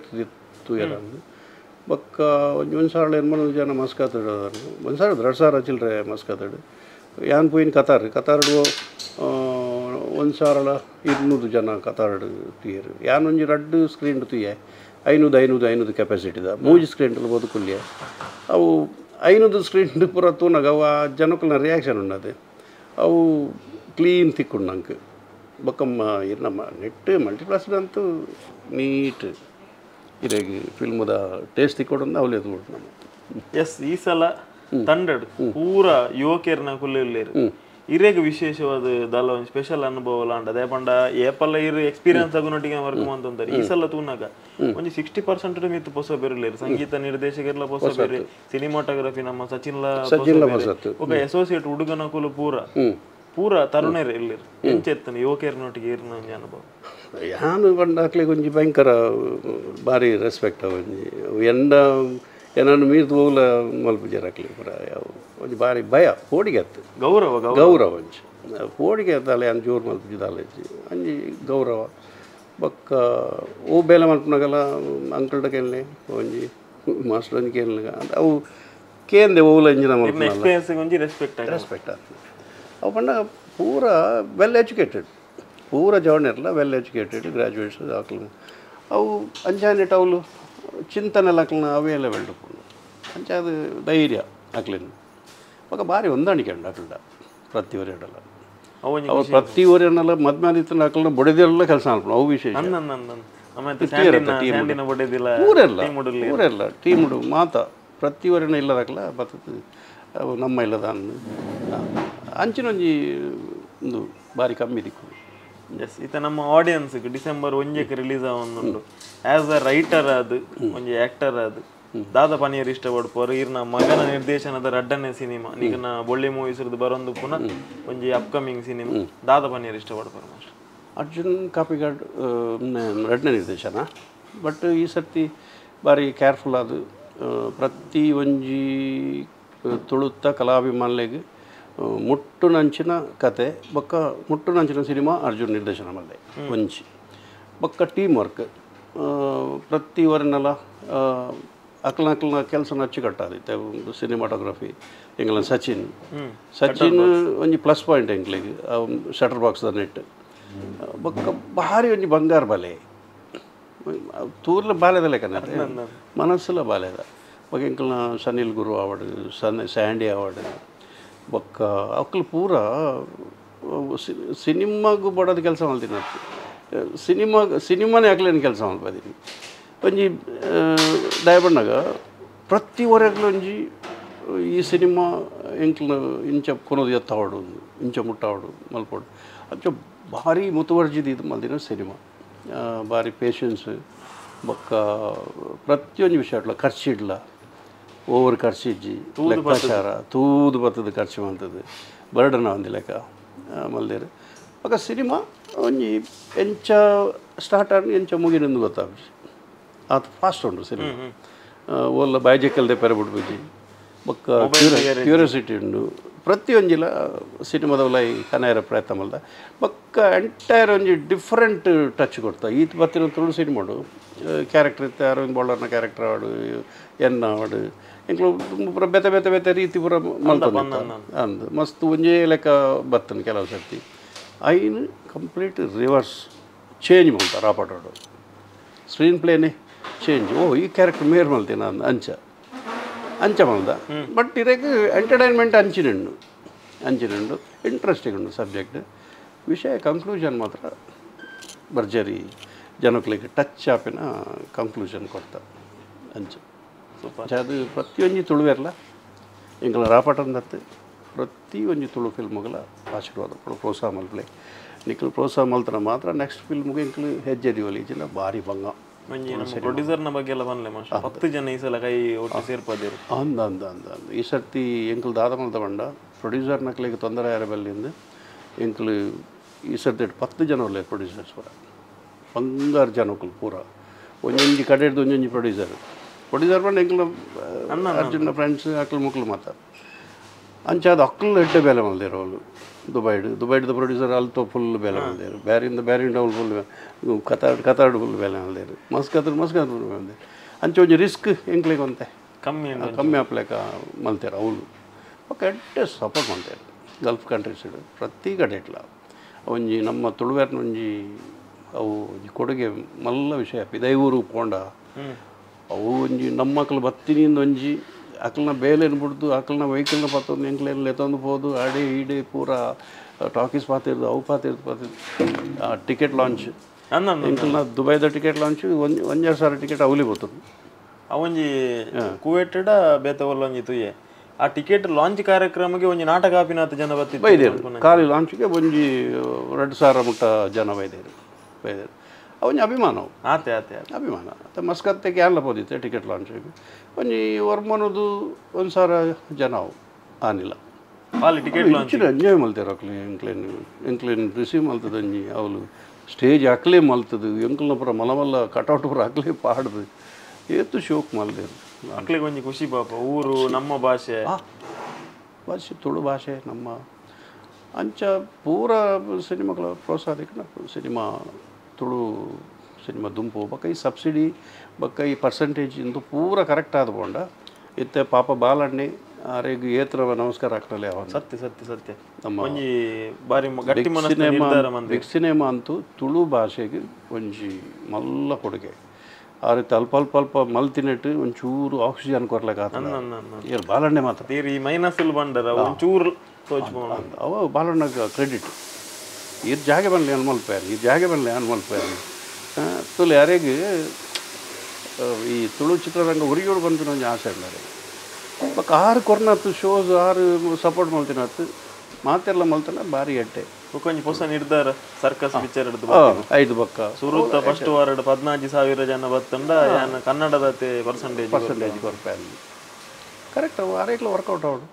ತೂಯರ ಬೊಕ್ಕ ಒಂಜಿ 1000 ಜನ ಮಸ್ಕಾತಡು 1000 2000 ಚಿಲ್ಲರೆ ಮಸ್ಕಾತಡು ಯಾನ್ ಪೋಯಿನ ಕತಾರ್ ಕತಾರ್ಡು 1200 ಜನ ಕತಾರ್ಡು ತೂಯರು ಯಾನ್ ಒಂಜಿ 2 ಸ್ಕ್ರೀನ್ ತೂಯೆ 500 500 500 ಕೆಪಾಸಿಟಿದ ಮೂಜಿ ಸ್ಕ್ರೀನ್ ಬದುಕುಲ್ಯ ಅವು 500 ಸ್ಕ್ರೀನ್ ಪೂರ ತೂನಾಗ ಅವು ಆ ಜನಕ್ಕಲ್ನ ರಿಯಾಕ್ಷನ್ ಉಂಡದು ಅವು ಕ್ಲೀನ್ ತಿಕ್ಕೊಂಡು ನಂಗೆ ಬೊಕ್ಕಮ್ಮ ನಮ್ಮ ನೆಟ್ ಮಲ್ಟಿಪ್ಲೆಕ್ಸ್ ಅಂತೂ ನೀಟ್ ಇರೇಗಿ ಫಿಲ್ಮದ ಟೇಸ್ಟ್ ತಿಕ್ಕೊಂಡು ಅವಲೇ ತೂಡು ನಮ್ಮ. ಎಸ್ ಈ ಸಲ ತಂಡಡ್ ಪೂರ ಯುವಕರ್ನ ಕುಲ್ಲೇರು ಇರೇಗ ವಿಶೇಷವಾದ ದಾಲ ಒಂದು ಸ್ಪೆಷಲ್ ಅನುಭವ ಲಾಂಡ ಅದೇ ಪಂಡ ಏಪಲ್ಲ ಇರು ಎಕ್ಸ್ಪೀರಿಯನ್ಸ್ ಆಗುನೊಟ್ಟಿಗೆ ವರ್ಕ್ ಅಂತಂತಾರೆ ಈ ಸಲ ತೂನಾಗ ಒಂಜಿ 60% ಮಿತ್ತು ಪೊಸ ಬೇರೆ ಸಂಗೀತ ನಿರ್ದೇಶಕರ್ಲ ಪೊಸ ಬೇರೆ ಸಿನಿಮಾಟೋಗ್ರಫಿ ನಮ್ಮ ಸಚಿನ್ ಲ ಒಬ್ಬ ಅಸೋಸಿಯೇಟ್ ಹುಡುಗನ ಕುಲು ಪೂರ ಪೂರ ತರುಣರು ಇಲ್ಲಿರು ಎಂಚೆತ್ತನ ಯುವಕರ್ನೊಟ್ಟಿಗೆ ಇರ್ನ ಒಂಜಿ ಅನುಭವ ಯಾನು ಪಂಡ ಅಕ್ಲೆಗ್ ಒಂಜಿ ಭಯಂಕರ ಭಾರಿ ರೆಸ್ಪೆಕ್ಟ್ ಒಂಜಿ ಎಂಡ ಏನನ್ನು ಮೀರ್ದು ಹೋಗ್ಲ ಮಲ್ಪುಜೆರ್ ಅಕ್ಲೆಗ್ ಪೂರ ಒಂಜಿ ಭಾರಿ ಭಯ ಪೋಡಿಗೆ ಅತ್ತು ಗೌರವ ಗೌರವ ಒಂಜಿ ಪೋಡಿಗೆ ದಾಲ ಯಾನ್ ಜೋರು ಮಲ್ಪುಜಿ ದಾಲ ಇಜ್ಜಿ ಒಂಜಿ ಗೌರವ ಬೊಕ್ಕ ಓ ಬೇಲೆ ಮಲ್ಪುನಗಲ ಅಂಕಲ್ಡ ಕೇಳನೆ ಒಂಜಿ ಮಾಸ್ಟರ್ ಒಂಜಿ ಕೇಳನೆ ಅವು ಕೇಂದೆ ಓಲ ಇಂಜಿನ ಎಕ್ಸ್ಪೀರಿಯನ್ಸ್ ಒಂಜಿ ರೆಸ್ಪೆಕ್ಟ್ ರೆಸ್ಪೆಕ್ಟ್ ಆಗ್ತದೆ. ಅವು ಪಂಡ ಪೂರ ವೆಲ್ ಎಜುಕೇಟೆಡ್, ಪೂರ ಜವನೆರ್ಲ well educated graduates ಅಕ್ಲು. ಅವು ಅಂಚಾನೆಟ್ ಅವಳು ಚಿಂತನೆಲ್ಲ ಅಕ್ಲನ ಅವೇ ಲೆವೆಲ್ ಉಪ್ಪುಂಡು. ಅಂಚ ಅದು ಧೈರ್ಯ ಅಕ್ಲಿನ ಬೊಕ ಭಾರಿ ಹೊಂದಾಣಿಕೆ ಉಂಡು ಅಕ್ಲಡ ಪ್ರತಿ ಒರಿಯಡಲ. ಅವು ಪ್ರತಿ ಒರಿಯನ್ನೆಲ್ಲ ಮದ್ಮಾದಿತ್ತನ ಅಕ್ಲನ ಬೊಡೆದೆಲ್ಲ ಕೆಲಸ ಮಲ್ಪುಂಡು ಅವು ವಿಶೇಷ. ಊರೆಲ್ಲ ಊರೆಲ್ಲ ಟೀಮುಡು ಮಾತ ಪ್ರತಿ ಒರಿನ ಇಲ್ಲದಕ್ಲ ಬತ್ತದ ಅವು ನಮ್ಮ ಇಲ್ಲದ ಅಂಚಿನೊಂಜಿ ಒಂದು ಭಾರಿ ಕಮ್ಮಿ ದಿಕ್ಕು. ಎಸ್, ಇತ್ತ ನಮ್ಮ ಆಡಿಯನ್ಸ್ ಡಿಸೆಂಬರ್ 1ಕ್ಕೆ ರಿಲೀಸ್ ಆವೊಂದುಂಡು. As a writer ಅದು ಒಂಜಿ ಆಕ್ಟರ್ ಅದು ದಾದ ಪನಿಯರ್ ಇಷ್ಟಪಡ್ಪೋರು ಈರ್ನ ಮಗನ ನಿರ್ದೇಶನದ ರಡ್ಡನೇ ಸಿನಿಮಾ ನಿಗನ ಬೊಳ್ಳಿ ಮೂವೀಸ್ ಬರೊಂದು ಪುನಃ ಒಂಜಿ ಅಪ್ಕಮಿಂಗ್ ಸಿನಿಮಾ ದಾದ ಪನಿಯರ್ ಇಷ್ಟಪಡ್ಪೋರು ಮಾಸ್ಟರ್? ಅರ್ಜುನ್ ಕಾಪಿಗಾಡ್ ರಡ್ಡನೇ ನಿರ್ದೇಶನ, ಬಟ್ ಈ ಸರ್ತಿ ಭಾರಿ ಕೇರ್ಫುಲ್ ಅದು ಪ್ರತಿ ಒಂಜಿ ತುಳುತ್ತ ಕಲಾಭಿಮಾನಿಗೆ ಮುಟ್ಟುನಂಚಿನ ಕತೆ ಬೊಕ್ಕ ಮುಟ್ಟುನಂಚಿನ ಸಿನಿಮಾ ಅರ್ಜುನ್ ನಿರ್ದೇಶನ ಮಲ್ದೆ ಒಂಜಿ. ಬೊಕ್ಕ ಟೀಮ್ ವರ್ಕ್ ಪ್ರತಿ ವರನೆಲ್ಲ ಅಕ್ಲನ ಅಕ್ಲನ ಕೆಲಸನ ಅಚ್ಚುಕಟ್ಟಾದಿತ್ತೆ. ಸಿನಿಮಾಟೋಗ್ರಫಿ ಎಂಗ್ಲ ಸಚಿನ್, ಸಚಿನ್ ಒಂಜಿ ಪ್ಲಸ್ ಪಾಯಿಂಟ್ ಎಂಕ್ಲೆಗ್ ಶಟರ್ ಬಾಕ್ಸ್ದ ನೆಟ್. ಬೊಕ್ಕ ಭಾರಿ ಒಂಜಿ ಬಂಗಾರ ಬಾಲೆ ತೂರ್ಲ ಬಾಲೆದ ಲೆಕ್ಕನೆ ಮನಸ್ಸುಲ ಬಾಲೆದ. ಬೊಕ್ಕ ಎಂಕ್ಲನ ಸನಿಲ್ ಗುರು ಆವಡ್, ಸ್ಯಾಂಡಿ ಆವಡ್, ಬೊಕ್ಕ ಅಕ್ಲು ಪೂರ ಸಿನಿಮಾಗೂ ಬಡೋದು ಕೆಲಸ ಮಲ್ದಿನ ಸಿನಿಮಾ ಸಿನಿಮಾನೇ ಅಕ್ಲೇನು ಕೆಲಸ ಮಲ್ಪದೀನಿ. ಒಂಜಿ ದಯಬಣ್ಣಗ ಪ್ರತಿ ಒರೆಗ್ಲ ಒಂಜಿ ಈ ಸಿನಿಮಾ ಎಂಕ್ಲ ಇಂಚ ಕೊನೋದು ಎತ್ತಾವಡು ಇಂಚ ಮುಟ್ಟಾವಡು ಮಲ್ಪೋಡು ಅಂಚ ಭಾರಿ ಮುತುವರ್ಜಿದ ಇದು ಮಲ್ದಿನ ಸಿನಿಮಾ. ಭಾರಿ ಪೇಷನ್ಸ್ ಬೊಕ್ಕ ಪ್ರತಿಯೊಂದು ವಿಷಯ ಅಟ್ಲ ಖರ್ಚಿಡ್ಲ ಓವರ್ ಖರ್ಚಿಜ್ಜಿ ಲೆಕ್ಕಾಚಾರ ತೂದು ಬತ್ತದ ಖರ್ಚು ಮಂತದ್ದು ಬರ್ಡನ್ ಒಂದಿ ಲೆಕ್ಕ ಮಲ್ದೇರು. ಬೊಕ್ಕ ಸಿನಿಮಾ ಒಂಜಿ ಎಂಚ ಸ್ಟಾರ್ಟ್ ಆಗಿ ಎಂಚ ಮುಗಿನಂದು ಗೊತ್ತಾಗ್ಜಿ, ಆತ ಫಾಸ್ಟ್ ಉಂಟು ಸಿನಿಮಾ. ಓಲ್ಲ ಬಾಯ್ಜಕ್ಕಲ್ದೆ ಪೆರ ಬಿಡ್ಬುಜಿ ಬೊಕ್ಕ ಕ್ಯೂರಿಯಾಸಿಟಿ ಉಂಡು ಪ್ರತಿಯೊಂಜಿಲ ಸಿನಿಮಾದವಲ ಈ ಕನ್ನಡ ಪ್ರಯತ್ನ ಮಲ್ದ. ಬೊಕ್ಕ ಎಂಟೈರ್ ಒಂಜಿ ಡಿಫ್ರೆಂಟ್ ಟಚ್ ಕೊಡ್ತಾ ಈತ ಬತ್ತಿನ ತುಳು ಸಿನಿಮಾಡು ಕ್ಯಾರೆಕ್ಟರ್ ಇತ್ತೆ ಅರವಿಂದ್ ಬೊಳ್ಳರ್ನ ಕ್ಯಾರೆಕ್ಟರ್ ಆವಡು ಎನ್ನ ಆವಡು ಎಂಕ್ಲು ಪೂರ ಬೇತೆ ಬೇತೆ ಬೇತೆ ರೀತಿ ಪೂರ ಮಲ್ತೊಂದು ಅಂದ್ ಮಸ್ತ್ ಒಂಜೇ ಲೆಕ್ಕ ಬತ್ತನ ಕೆಲವು ಸರ್ತಿ. ಐನ್ complete reverse change ಮಲ್ತ ರಾಪಾಟೋಡು ಸ್ಕ್ರೀನ್ ಪ್ಲೇನೇ ಚೇಂಜ್. ಓ ಈ ಕ್ಯಾರೆಕ್ಟರ್ ಮೇರ್ ಮಲ್ತೀನ ಅಂಚ ಅಂಚ ಮಲ್ದ. ಬಟ್ ಇರಕ್ಕೆ ಎಂಟರ್ಟೈನ್ಮೆಂಟ್ ಅಂಚಿನುಂಡು ಅಂಚಿನುಂಡು ಇಂಟ್ರೆಸ್ಟಿಂಗ್ ಉಂಡು ಸಬ್ಜೆಕ್ಟ್. ವಿಷಯ ಕಂಕ್ಲೂಷನ್ ಮಾತ್ರ ಭರ್ಜರಿ ಜನಕ್ಲಿಗೆ ಟಚ್ ಆಪಿನ ಕಂಕ್ಲೂಷನ್ ಕೊಡ್ತ ಅಂಚ. ಅದು ಪ್ರತಿಯೊಂಜಿ ತುಳುವೆರ್ಲ ಎಂಕಲ ರಾಪಾಟಂದತ್ತು ಪ್ರತಿಯೊಂಜಿ ತುಳು ಫಿಲ್ಮ್ಗಳ ಆಶೀರ್ವಾದ ಕೊಡು ಪ್ರೋತ್ಸಾಹ ಮಲ್ಪಲೆ. ನಿಕ್ಲು ಪ್ರೋತ್ಸಾಹ ಮಲ್ತನ ಮಾತ್ರ ನೆಕ್ಸ್ಟ್ ಫಿಲ್ಮ್ಗೆ ಎಂಕಲು ಹೆಜ್ಜೆ ದಿವಲಿ ಇಜ್ಜಿಂಡ ಭಾರಿ ಬಂಗ. ಪ್ರೊಡ್ಯೂಸರ್ನ ಬಗ್ಗೆ ಎಲ್ಲ ಬಂದ್ಲೆ ಮಾಸ್ಟರ್ 10 ಜನ ಈ ಸಲ ಕೈ ಒಟ್ಟು ಸೇರ್ಪದೇರು ಅಂದ ಅಂದ ಅಂದ ಅಂದ ಈ ಸರ್ತಿ ಎಂಕಲು ದಾದ ಮಲ್ತ ಬಂಡ ಪ್ರೊಡ್ಯೂಸರ್ ನಕ್ಲಿಗೆ ತೊಂದರೆ ಯಾರ ಬಲ್ಲಿಂದ ಎಂಕಲು ಈ ಸರ್ತಿ 10 ಜನ ಒಳ್ಳೆ ಪ್ರೊಡ್ಯೂಸರ್ಸ್ ಪೂರ ಬಂಗಾರ ಜನಕ್ಕಲು ಪೂರ ಒಂಜೊಂಜಿ ಕಡೆ ಹಿಡ್ದು ಒಂಜೊಂಜಿ ಪ್ರೊಡ್ಯೂಸರ್ ಪ್ರೊಡ್ಯೂಸರ್ ಬಂದು ಎಂಕಲು ಅರ್ಜುನ ಫ್ರೆಂಡ್ಸ್ ಅಕ್ಲು ಮುಕ್ಲು ಮಾತ ಅಂಚಾದ ಅಕ್ಕಲು ಎಡ್ಡೆ ಬೇಲೆ ಮಲ್ದೇರು ಅವಳು ದುಬೈಡ್ ದುಬೈಡ್ದ ಪ್ರೊಡ್ಯೂಸರ್ ಅಲ್ತೋ ಫುಲ್ ಬೇಲೆ ಮಲ್ದೇರು ಬ್ಯಾರಿಂದ ಬ್ಯಾರಿಂದ ಅವಳು ಫುಲ್ ಕತಾಡ್ ಕತಾಡ್ ಫುಲ್ ಬೇಲೆ ಮಲ್ದೇರು ಮಸ್ಕತ್ರ ಮಸ್ಕತ್ ಫುಲ್ ಬೇಲೆ ಮಲ್ದೇರು. ಅಂಚ ಒಂಜಿ ರಿಸ್ಕ್ ಎಂಕ್ಲಿಗೆ ಒಂತೆ ಕಮ್ಮಿ ಕಮ್ಮಿ ಆಪ್ಲೆಕ ಮಲ್ತೇರು ಅವಳು. ఒక ಎಡ್ಡೆ ಸಪೋರ್ಟ್ ಮಲ್ತೇರು ಗಲ್ಫ್ ಕಂಟ್ರೀಸ್ ಪ್ರತಿ ಕಡೆ ಇಟ್ಲ ಒಂಜಿ ನಮ್ಮ ತುಳುವೇರ್ನ ಒಂಜಿ ಅವು ಒಂಜಿ ಕೊಡುಗೆ ಮಲ್ಲ ವಿಷಯ ಪಿದೈವೂರು ಪೋಂಡ ಅವು ಒಂಜಿ ನಮ್ಮ ಮಕ್ಕಳು ಬತ್ತಿನಿಂದ ಒಂಜಿ ಅಕ್ಲನ ಬೇಲೆನು ಬಿಡ್ದು ಅಕ್ಲನ ವೆಹಿಕಲ್ನ ಪತ್ತೊಂದು ಎಂಕ್ಲೇನು ಎತ್ತೊಂದು ಪೋದು ಅಡೆ ಈಡೆ ಪೂರ ಟಾಕೀಸ್ ಪಾತಿರ್ದು ಅವು ಪಾತಿರ್ದು ಪಾತಿರ್ದು ಆ ಟಿಕೆಟ್ ಲಾಂಚ್ ಎಂಕ್ಲನ ದುಬೈದ ಟಿಕೆಟ್ ಲಾಂಚ್ ಒಂಜಿ ಒಂಜಾರು ಸಾವಿರ ಟಿಕೆಟ್ ಅವಲಿ ಬರ್ತದೆ. ಅವೊಂಜಿ ಕುವೇಟೆಡ ಬೇತೆ ಒಲ್ಲೊಂಜಿ ತುಯ್ಯೆ ಆ ಟಿಕೆಟ್ ಲಾಂಚ್ ಕಾರ್ಯಕ್ರಮಕ್ಕೆ ಒಂಜಿ ನಾಟಕ ಆಪಿನಾಥ ಜನ ಬತ್ತಿತ್ತು ಬೈದೇರು ಖಾಲಿ ಲಾಂಚ್ಗೆ ಒಂಜಿ 2000 ಮುಟ್ಟ ಜನ ಬೈದೇರು ಬೈದೇರು ಅವೊಂಜಿ ಅಭಿಮಾನ ಅವು ಆತೆ ಆತೆ ಅಭಿಮಾನ. ಮತ್ತು ಮಸ್ಕತ್ತೆಗೆ ಯಾರಲ್ಲ ಪೋದಿತ್ತೆ ಟಿಕೆಟ್ ಲಾಂಚಿಗೆ ಒಂಜಿ ಒರ್ಮನದು 1000 ಜನ ಅವು ಆನಿಲ್ಲ ಅಲ್ಲಿ ticket launch enjoy ಮಲ್ತೇರು ಅಕ್ಲೆ ಎಂಕ್ಲೇನ್ ಎಂಕ್ಲೇನ್ ರಿಸೀವ್ ಮಲ್ತದ ಒಂಜಿ ಅವಳು ಸ್ಟೇಜ್ ಅಕ್ಲೇ ಮಲ್ತದು ಎಂಕ್ಲನ ಪೂರ ಮಲಮಲ್ಲ ಕಟೌಟ್ ಪೂರ ಅಕ್ಲೇ ಪಾಡ್ದು ಏತು ಶೋಕ್ ಮಲ್ದೇರು ಅಕ್ಲಿಗೆ ಒಂಜಿ ಖುಷಿ ಪಾಪ ಊರು ನಮ್ಮ ಭಾಷೆ ಭಾಷೆ ತುಳು ಭಾಷೆ ನಮ್ಮ ಅಂಚ ಪೂರ ಸಿನಿಮಾಗಳ ಪ್ರೋತ್ಸಾಹ ಸಿನಿಮಾ ತುಳು ಸಿನಿಮಾ ದುಂಪು ಬೊಕ್ಕ ಈ ಸಬ್ಸಿಡಿ ಬೊಕ್ಕ ಈ ಪರ್ಸೆಂಟೇಜ್ ಇಂದು ಪೂರ ಕರೆಕ್ಟ್ ಆದ ಪೋಂಡ ಇತ್ತೆ ಪಾಪ ಬಾಲಣ್ಣಿ ಆರೆಗ್ ಏತ್ರ ನಮಸ್ಕಾರ ಹಾಕ್ರಲ್ಲ ಯಾವ ಸತ್ಯ ಸತ್ಯ ಸತ್ಯ ನಮ್ಮ ಒಂಜಿ ಬಾರಿ ಗಟ್ಟಿ ಮನಸ್ಸಿನ ನಿರ್ಧಾರ ಮಂದಿ ಬಿಗ್ ಸಿನಿಮಾ ಅಂತೂ ತುಳು ಭಾಷೆಗೆ ಒಂಜಿ ಮಲ್ಲ ಕೊಡುಗೆ ಆ ರೀತಿ ಅಲ್ಪ ಅಲ್ಪ ಅಲ್ಪ ಮಲ್ತಿನೆಟ್ಟು ಒಂಚೂರು ಆಕ್ಸಿಜನ್ ಕೊರ್ಲಕ್ಕ ಏರ್ ಬಾಲಣ್ಣೆ ಮಾತ್ರ ಈ ಮೈನಸ್ ಬಂಡರ ಒಂಚೂರು ಅವ ಬಾಲಣ್ಣಗೆ ಕ್ರೆಡಿಟ್ ಇರ್ ಜಾಗೆ ಬನ್ಲಿ ಅನ್ಮಲ್ಪೇರು ಈ ಜಾಗೆ ಬನ್ಲಿ ಅನ್ಮಲ್ಪೇರು ತುಳು ಯಾರಿಗೆ ಈ ತುಳು ಚಿತ್ರರಂಗ ಉರಿಯೋಡು ಬಂತು ಒಂಜಿ ಆಸೆ ಇಲ್ಲ ರೀ ಬಕ್ ಆರು ಕೊರ್ನತ್ತು ಶೋಸ್ ಆರು ಸಪೋರ್ಟ್ ಮಲ್ತಿನತ್ತು ಮಾತೆಲ್ಲ ಮಲ್ತನ ಭಾರಿ ಎಟ್ಟೆ ಒಂಜಿ ಹೊಸ ನಿರ್ಧಾರ ಸರ್ಕಸ್ ಪಿಕ್ಚರ್ ಐದು ಬಕ್ಕ ಸುರುತ್ತ ಫಸ್ಟ್ ವಾರ 14,000 ಜನ ಬತ್ತಂಡ ಕನ್ನಡದ ಪರ್ಸೆಂಟೇಜ್ ಪರ್ಸೆಂಟೇಜ್ ಕೊರ್ಪೆ ಕರೆಕ್ಟ್ ಅವು ಆರೇಕ್ಲ ವರ್ಕೌಟ್ ಅವಡು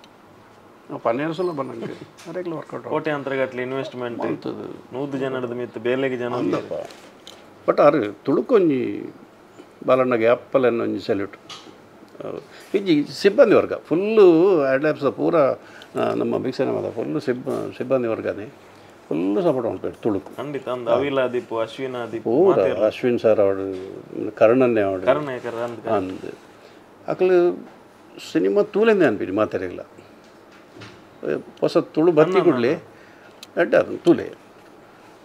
12 ಸಲ ಬಂದಂಗೆ ಆರೇಕ್ಲ ವರ್ಕೌಟ್ ಕೋಟ್ಯಾಂತರ ಗಟ್ಟಲೆ ಇನ್ವೆಸ್ಟ್ಮೆಂಟ್ 100 ಜನರದ ಮಿತ್ತು ಬೇಲೆಗೆ ಜನ ಬಟ್ ಆರು ತುಳುಕೊಂಜಿ ಬಾಲಣ್ಣಗೆ ಅಪ್ಪಲನ್ನು ಒಂಜಿ ಸೆಲ್ಯೂಟ್ ಇಜ್ಜಿ ಸಿಬ್ಬಂದಿ ವರ್ಗ ಫುಲ್ಲು ಅಡ್ಲಾಪ್ಸ್ ಪೂರ ನಮ್ಮ ಬಿಗ್ ಸಿನಿಮಾದ ಫುಲ್ಲು ಸಿಬ್ಬಂದಿ ವರ್ಗನೇ ಫುಲ್ಲು ಸಪೋರ್ಟ್ ಮಾಡ್ಬೇಕು ತುಳುಕು ಖಂಡಿತ ಅವಿಲ ದೀಪು ಅಶ್ವಿನ ದೀಪು ಪೂರ ಅಶ್ವಿನ್ ಸರ್ ಅವಡು ಕರ್ಣನ್ನೇ ಅವಡು ಅಂದ್ ಅಕ್ಲು ಸಿನಿಮಾ ತೂಲೆಂದೇ ಅನ್ಪಿನಿ ಮಾತಾಡಿಲ್ಲ ಹೊಸ ತುಳು ಬತ್ತಿ ಕೂಡಲೇ ಅಡ್ಡ ಅದು ತೂಲೆ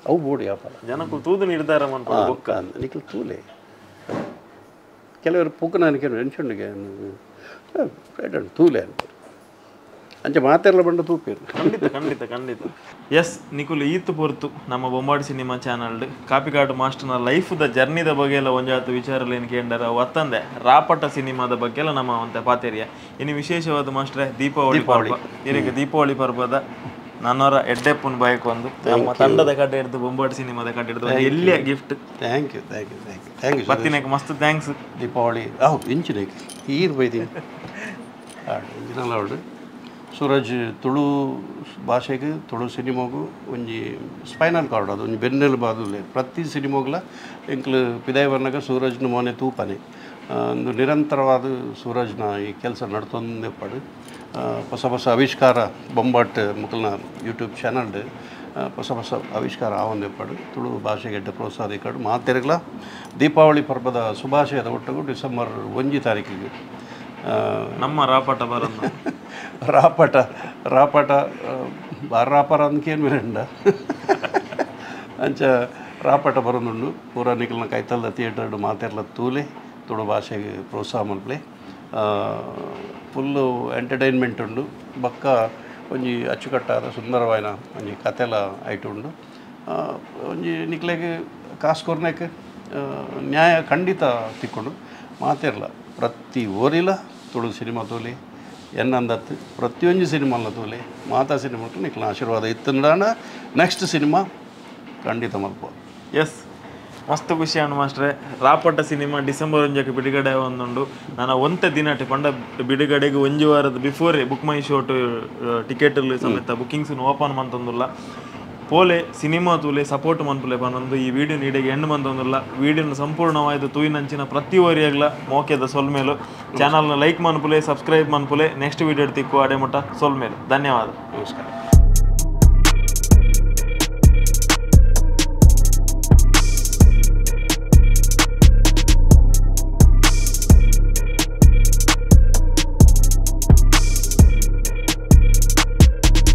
ಅವು ಬೋಡಿ ವ್ಯಾಪಾರ ಜನಕ್ಕೂ ತೂದು ನಿರ್ಧಾರ ಮಾಡ್ಕೊಂಡು ನಿಖಲ್ ತೂಲೆ ಕೆಲವರು ಪೂಕನ ಕೆಲವು ಎನ್ಶುಂಡಿಗೆ ತೂಲೆ ಅಂತ ಅಂಚೆ ಮಾತೆಲ್ಲ ಬಂಡ ತೂಪೇರು ಖಂಡಿತ ಖಂಡಿತ ಖಂಡಿತ ಎಸ್ ನಿಕುಲ್ ಈತು ಪೊರ್ತು ನಮ್ಮ ಬೊಂಬಾಡಿ ಸಿನಿಮಾ ಚಾನಲ್ ಕಾಪಿಕಾಡು ಮಾಸ್ಟರ್ನ ಲೈಫ್ದ ಜರ್ನಿದ ಬಗ್ಗೆ ಎಲ್ಲ ಒಂಜಾತು ವಿಚಾರಲೇನು ಕೇಂದ್ರ ಒತ್ತಂದೆ ರಾಪಟ ಸಿನಿಮಾದ ಬಗ್ಗೆ ಎಲ್ಲ ನಮ್ಮ ಒಂತೆ ಪಾತೆರಿಯ ಇನ್ನು ವಿಶೇಷವಾದ ಮಾಸ್ಟ್ರೆ ದೀಪಾವಳಿ ಪರ್ವ ಇದಕ್ಕೆ ದೀಪಾವಳಿ ಪರ್ವದ ನಾನವರ ಎಡ್ಡೆಪ್ಪನ ಬಯಕ್ ಒಂದು ನಮ್ಮ ತಂಡದ ಕಡೆ ಹಿಡಿದು ಬೊಂಬಾಡಿ ಸಿನಿಮಾದ ಕಡೆ ಹಿಡಿದು ಎಲ್ಲಿಯ gift. Thank you thank you thank you thank you ಬತ್ತಿನಕ್ಕೆ ಮಸ್ತ್ thanks. Deepavali ಹೌದು ಇಂಚಿನಕ್ಕೆ ಈರು ಬೈದೀನಿ ಇಂಚಿನಲ್ಲ ಅವಳು ಸೂರಜ್ ತುಳು ಭಾಷೆಗೆ ತುಳು ಸಿನಿಮಾಗೂ ಒಂಜಿ ಸ್ಪೈನಲ್ ಕಾರ್ಡ್ ಅದು ಒಂಜಿ ಬೆನ್ನೆಲುಬು ಪ್ರತಿ ಸಿನಿಮಾಗ್ಲ ಎಂಕ್ಲು ಪಿದಾಯ ಬರ್ನಾಗ ಸೂರಜ್ನ ಮೋನೆ ತೂಪನೆ ಒಂದು ನಿರಂತರವಾದ ಸೂರಜ್ನ ಈ ಕೆಲಸ ನಡ್ತೊಂದೇ ಪಡು ಹೊಸ ಹೊಸ ಆವಿಷ್ಕಾರ ಬೊಂಬಾಟ್ ಮುಕಲ್ನ ಯೂಟ್ಯೂಬ್ ಚಾನಲ್ ಹೊಸ ಹೊಸ ಆವಿಷ್ಕಾರ ಆವೊಂದೇ ಪಡು ತುಳು ಭಾಷೆಗೆ ಎಡ್ಡೆ ಪ್ರೋತ್ಸಾಹ ಕಡು ಮಾತೆರಗ್ಲ ದೀಪಾವಳಿ ಪರ್ವದ ಶುಭಾಶಯದ ಒಟ್ಟಿಗೂ ಡಿಸೆಂಬರ್ 1 ತಾರೀಕಿಗೆ ನಮ್ಮ ರಾಪಟ ಬರೋದು ರಾಪಟ ರಾಪಟ ರಾಪರ ಅಂದ್ಕೇನು ಮೇರಂಡ ಅಂಚ ರಾಪಟ ಬರೋದುಂಡು ಪೂರ ನಿಕಲ್ನ ಕೈತಲ್ದ ಥಿಯೇಟರ್ ಮಾತೆರ್ಲ ತೂಲೆ ತುಳು ಭಾಷೆಗೆ ಪ್ರೋತ್ಸಾಹ ಮಲ್ಪಲೆ ಫುಲ್ಲು ಎಂಟರ್ಟೈನ್ಮೆಂಟ್ ಉಂಡು ಬಕ್ಕ ಒಂಜಿ ಅಚ್ಚುಕಟ್ಟಾದ ಸುಂದರವಾಯಿನ ಒಂಜಿ ಕತೆಲ ಐಟು ಉಂಡು ಒಂಜಿ ನಿಕ್ಲೆಗ್ ಕಾಸು ಕೊರ್ನೆಕ್ ನ್ಯಾಯ ಖಂಡಿತ ತಿಕ್ಕೊಂಡು ಮಾತೆರ್ಲ ಪ್ರತಿ ಓರಿಲ ತುಳು ಸಿನಿಮಾ ತೋಲಿ ಎನ್ನಂದತ್ತು ಪ್ರತಿಯೊಂದು ಸಿನಿಮಾಲ ತೋಲಿ ಮಾತಾ ಸಿನಿಮಾ ನಿಕ್ಲ ಆಶೀರ್ವಾದ ಇತ್ತಂದಾಣ ನೆಕ್ಸ್ಟ್ ಸಿನಿಮಾ ಖಂಡಿತ ಮಲ್ಪೋ. ಎಸ್ ಮಸ್ತ್ ಖುಷಿ ಅಣ್ಣ ಮಾಸ್ಟ್ರೆ. ರಾಪಟ ಸಿನಿಮಾ ಡಿಸೆಂಬರ್ 1 ಬಿಡುಗಡೆ ಒಂದುಂಡು. ನಾನು ಒಂತೆ ದಿನಟೆ ಪಂಡ ಬಿಡುಗಡೆಗೆ ಒಂಜಿ ವಾರದ ಬಿಫೋರ್ ಬುಕ್ ಮೈ ಶೋಟ್ ಟಿಕೆಟ್ ಸಮೇತ ಬುಕಿಂಗ್ಸ್ ಓಪನ್ ಮಂತೊಂದುಲ್ಲ. ಪೋಲೆ ಸಿನಿಮಾ ತೂಲೆ ಸಪೋರ್ಟ್ ಮನ್ಪುಲೆ ಪನ್ನೊಂದು ಈ ವಿಡಿಯೋ ನೀಡೆಗೆ ಎಂಡ್ ಮಂತೊಂದುಲ್ಲ. ವಿಡಿಯೋನ ಸಂಪೂರ್ಣವಾದ ತೂಯಿನಂಚಿನ ಪ್ರತಿ ಒರಿಯಾಗ್ಲ ಮೋಕೆದ ಸೊಲ್ಮೇಲು ಚಾನಲ್ನ ಲೈಕ್ ಮನ್ಪುಲೆ, ಸಬ್ಸ್ಕ್ರೈಬ್ ಮನ್ಪುಲೆ. ನೆಕ್ಸ್ಟ್ ವಿಡಿಯೋ ತಿಕ್ಕು ಅಡೆ ಮುಟ್ಟ ಸೊಲ್ಮೇಲು. ಧನ್ಯವಾದ, ನಮಸ್ಕಾರ.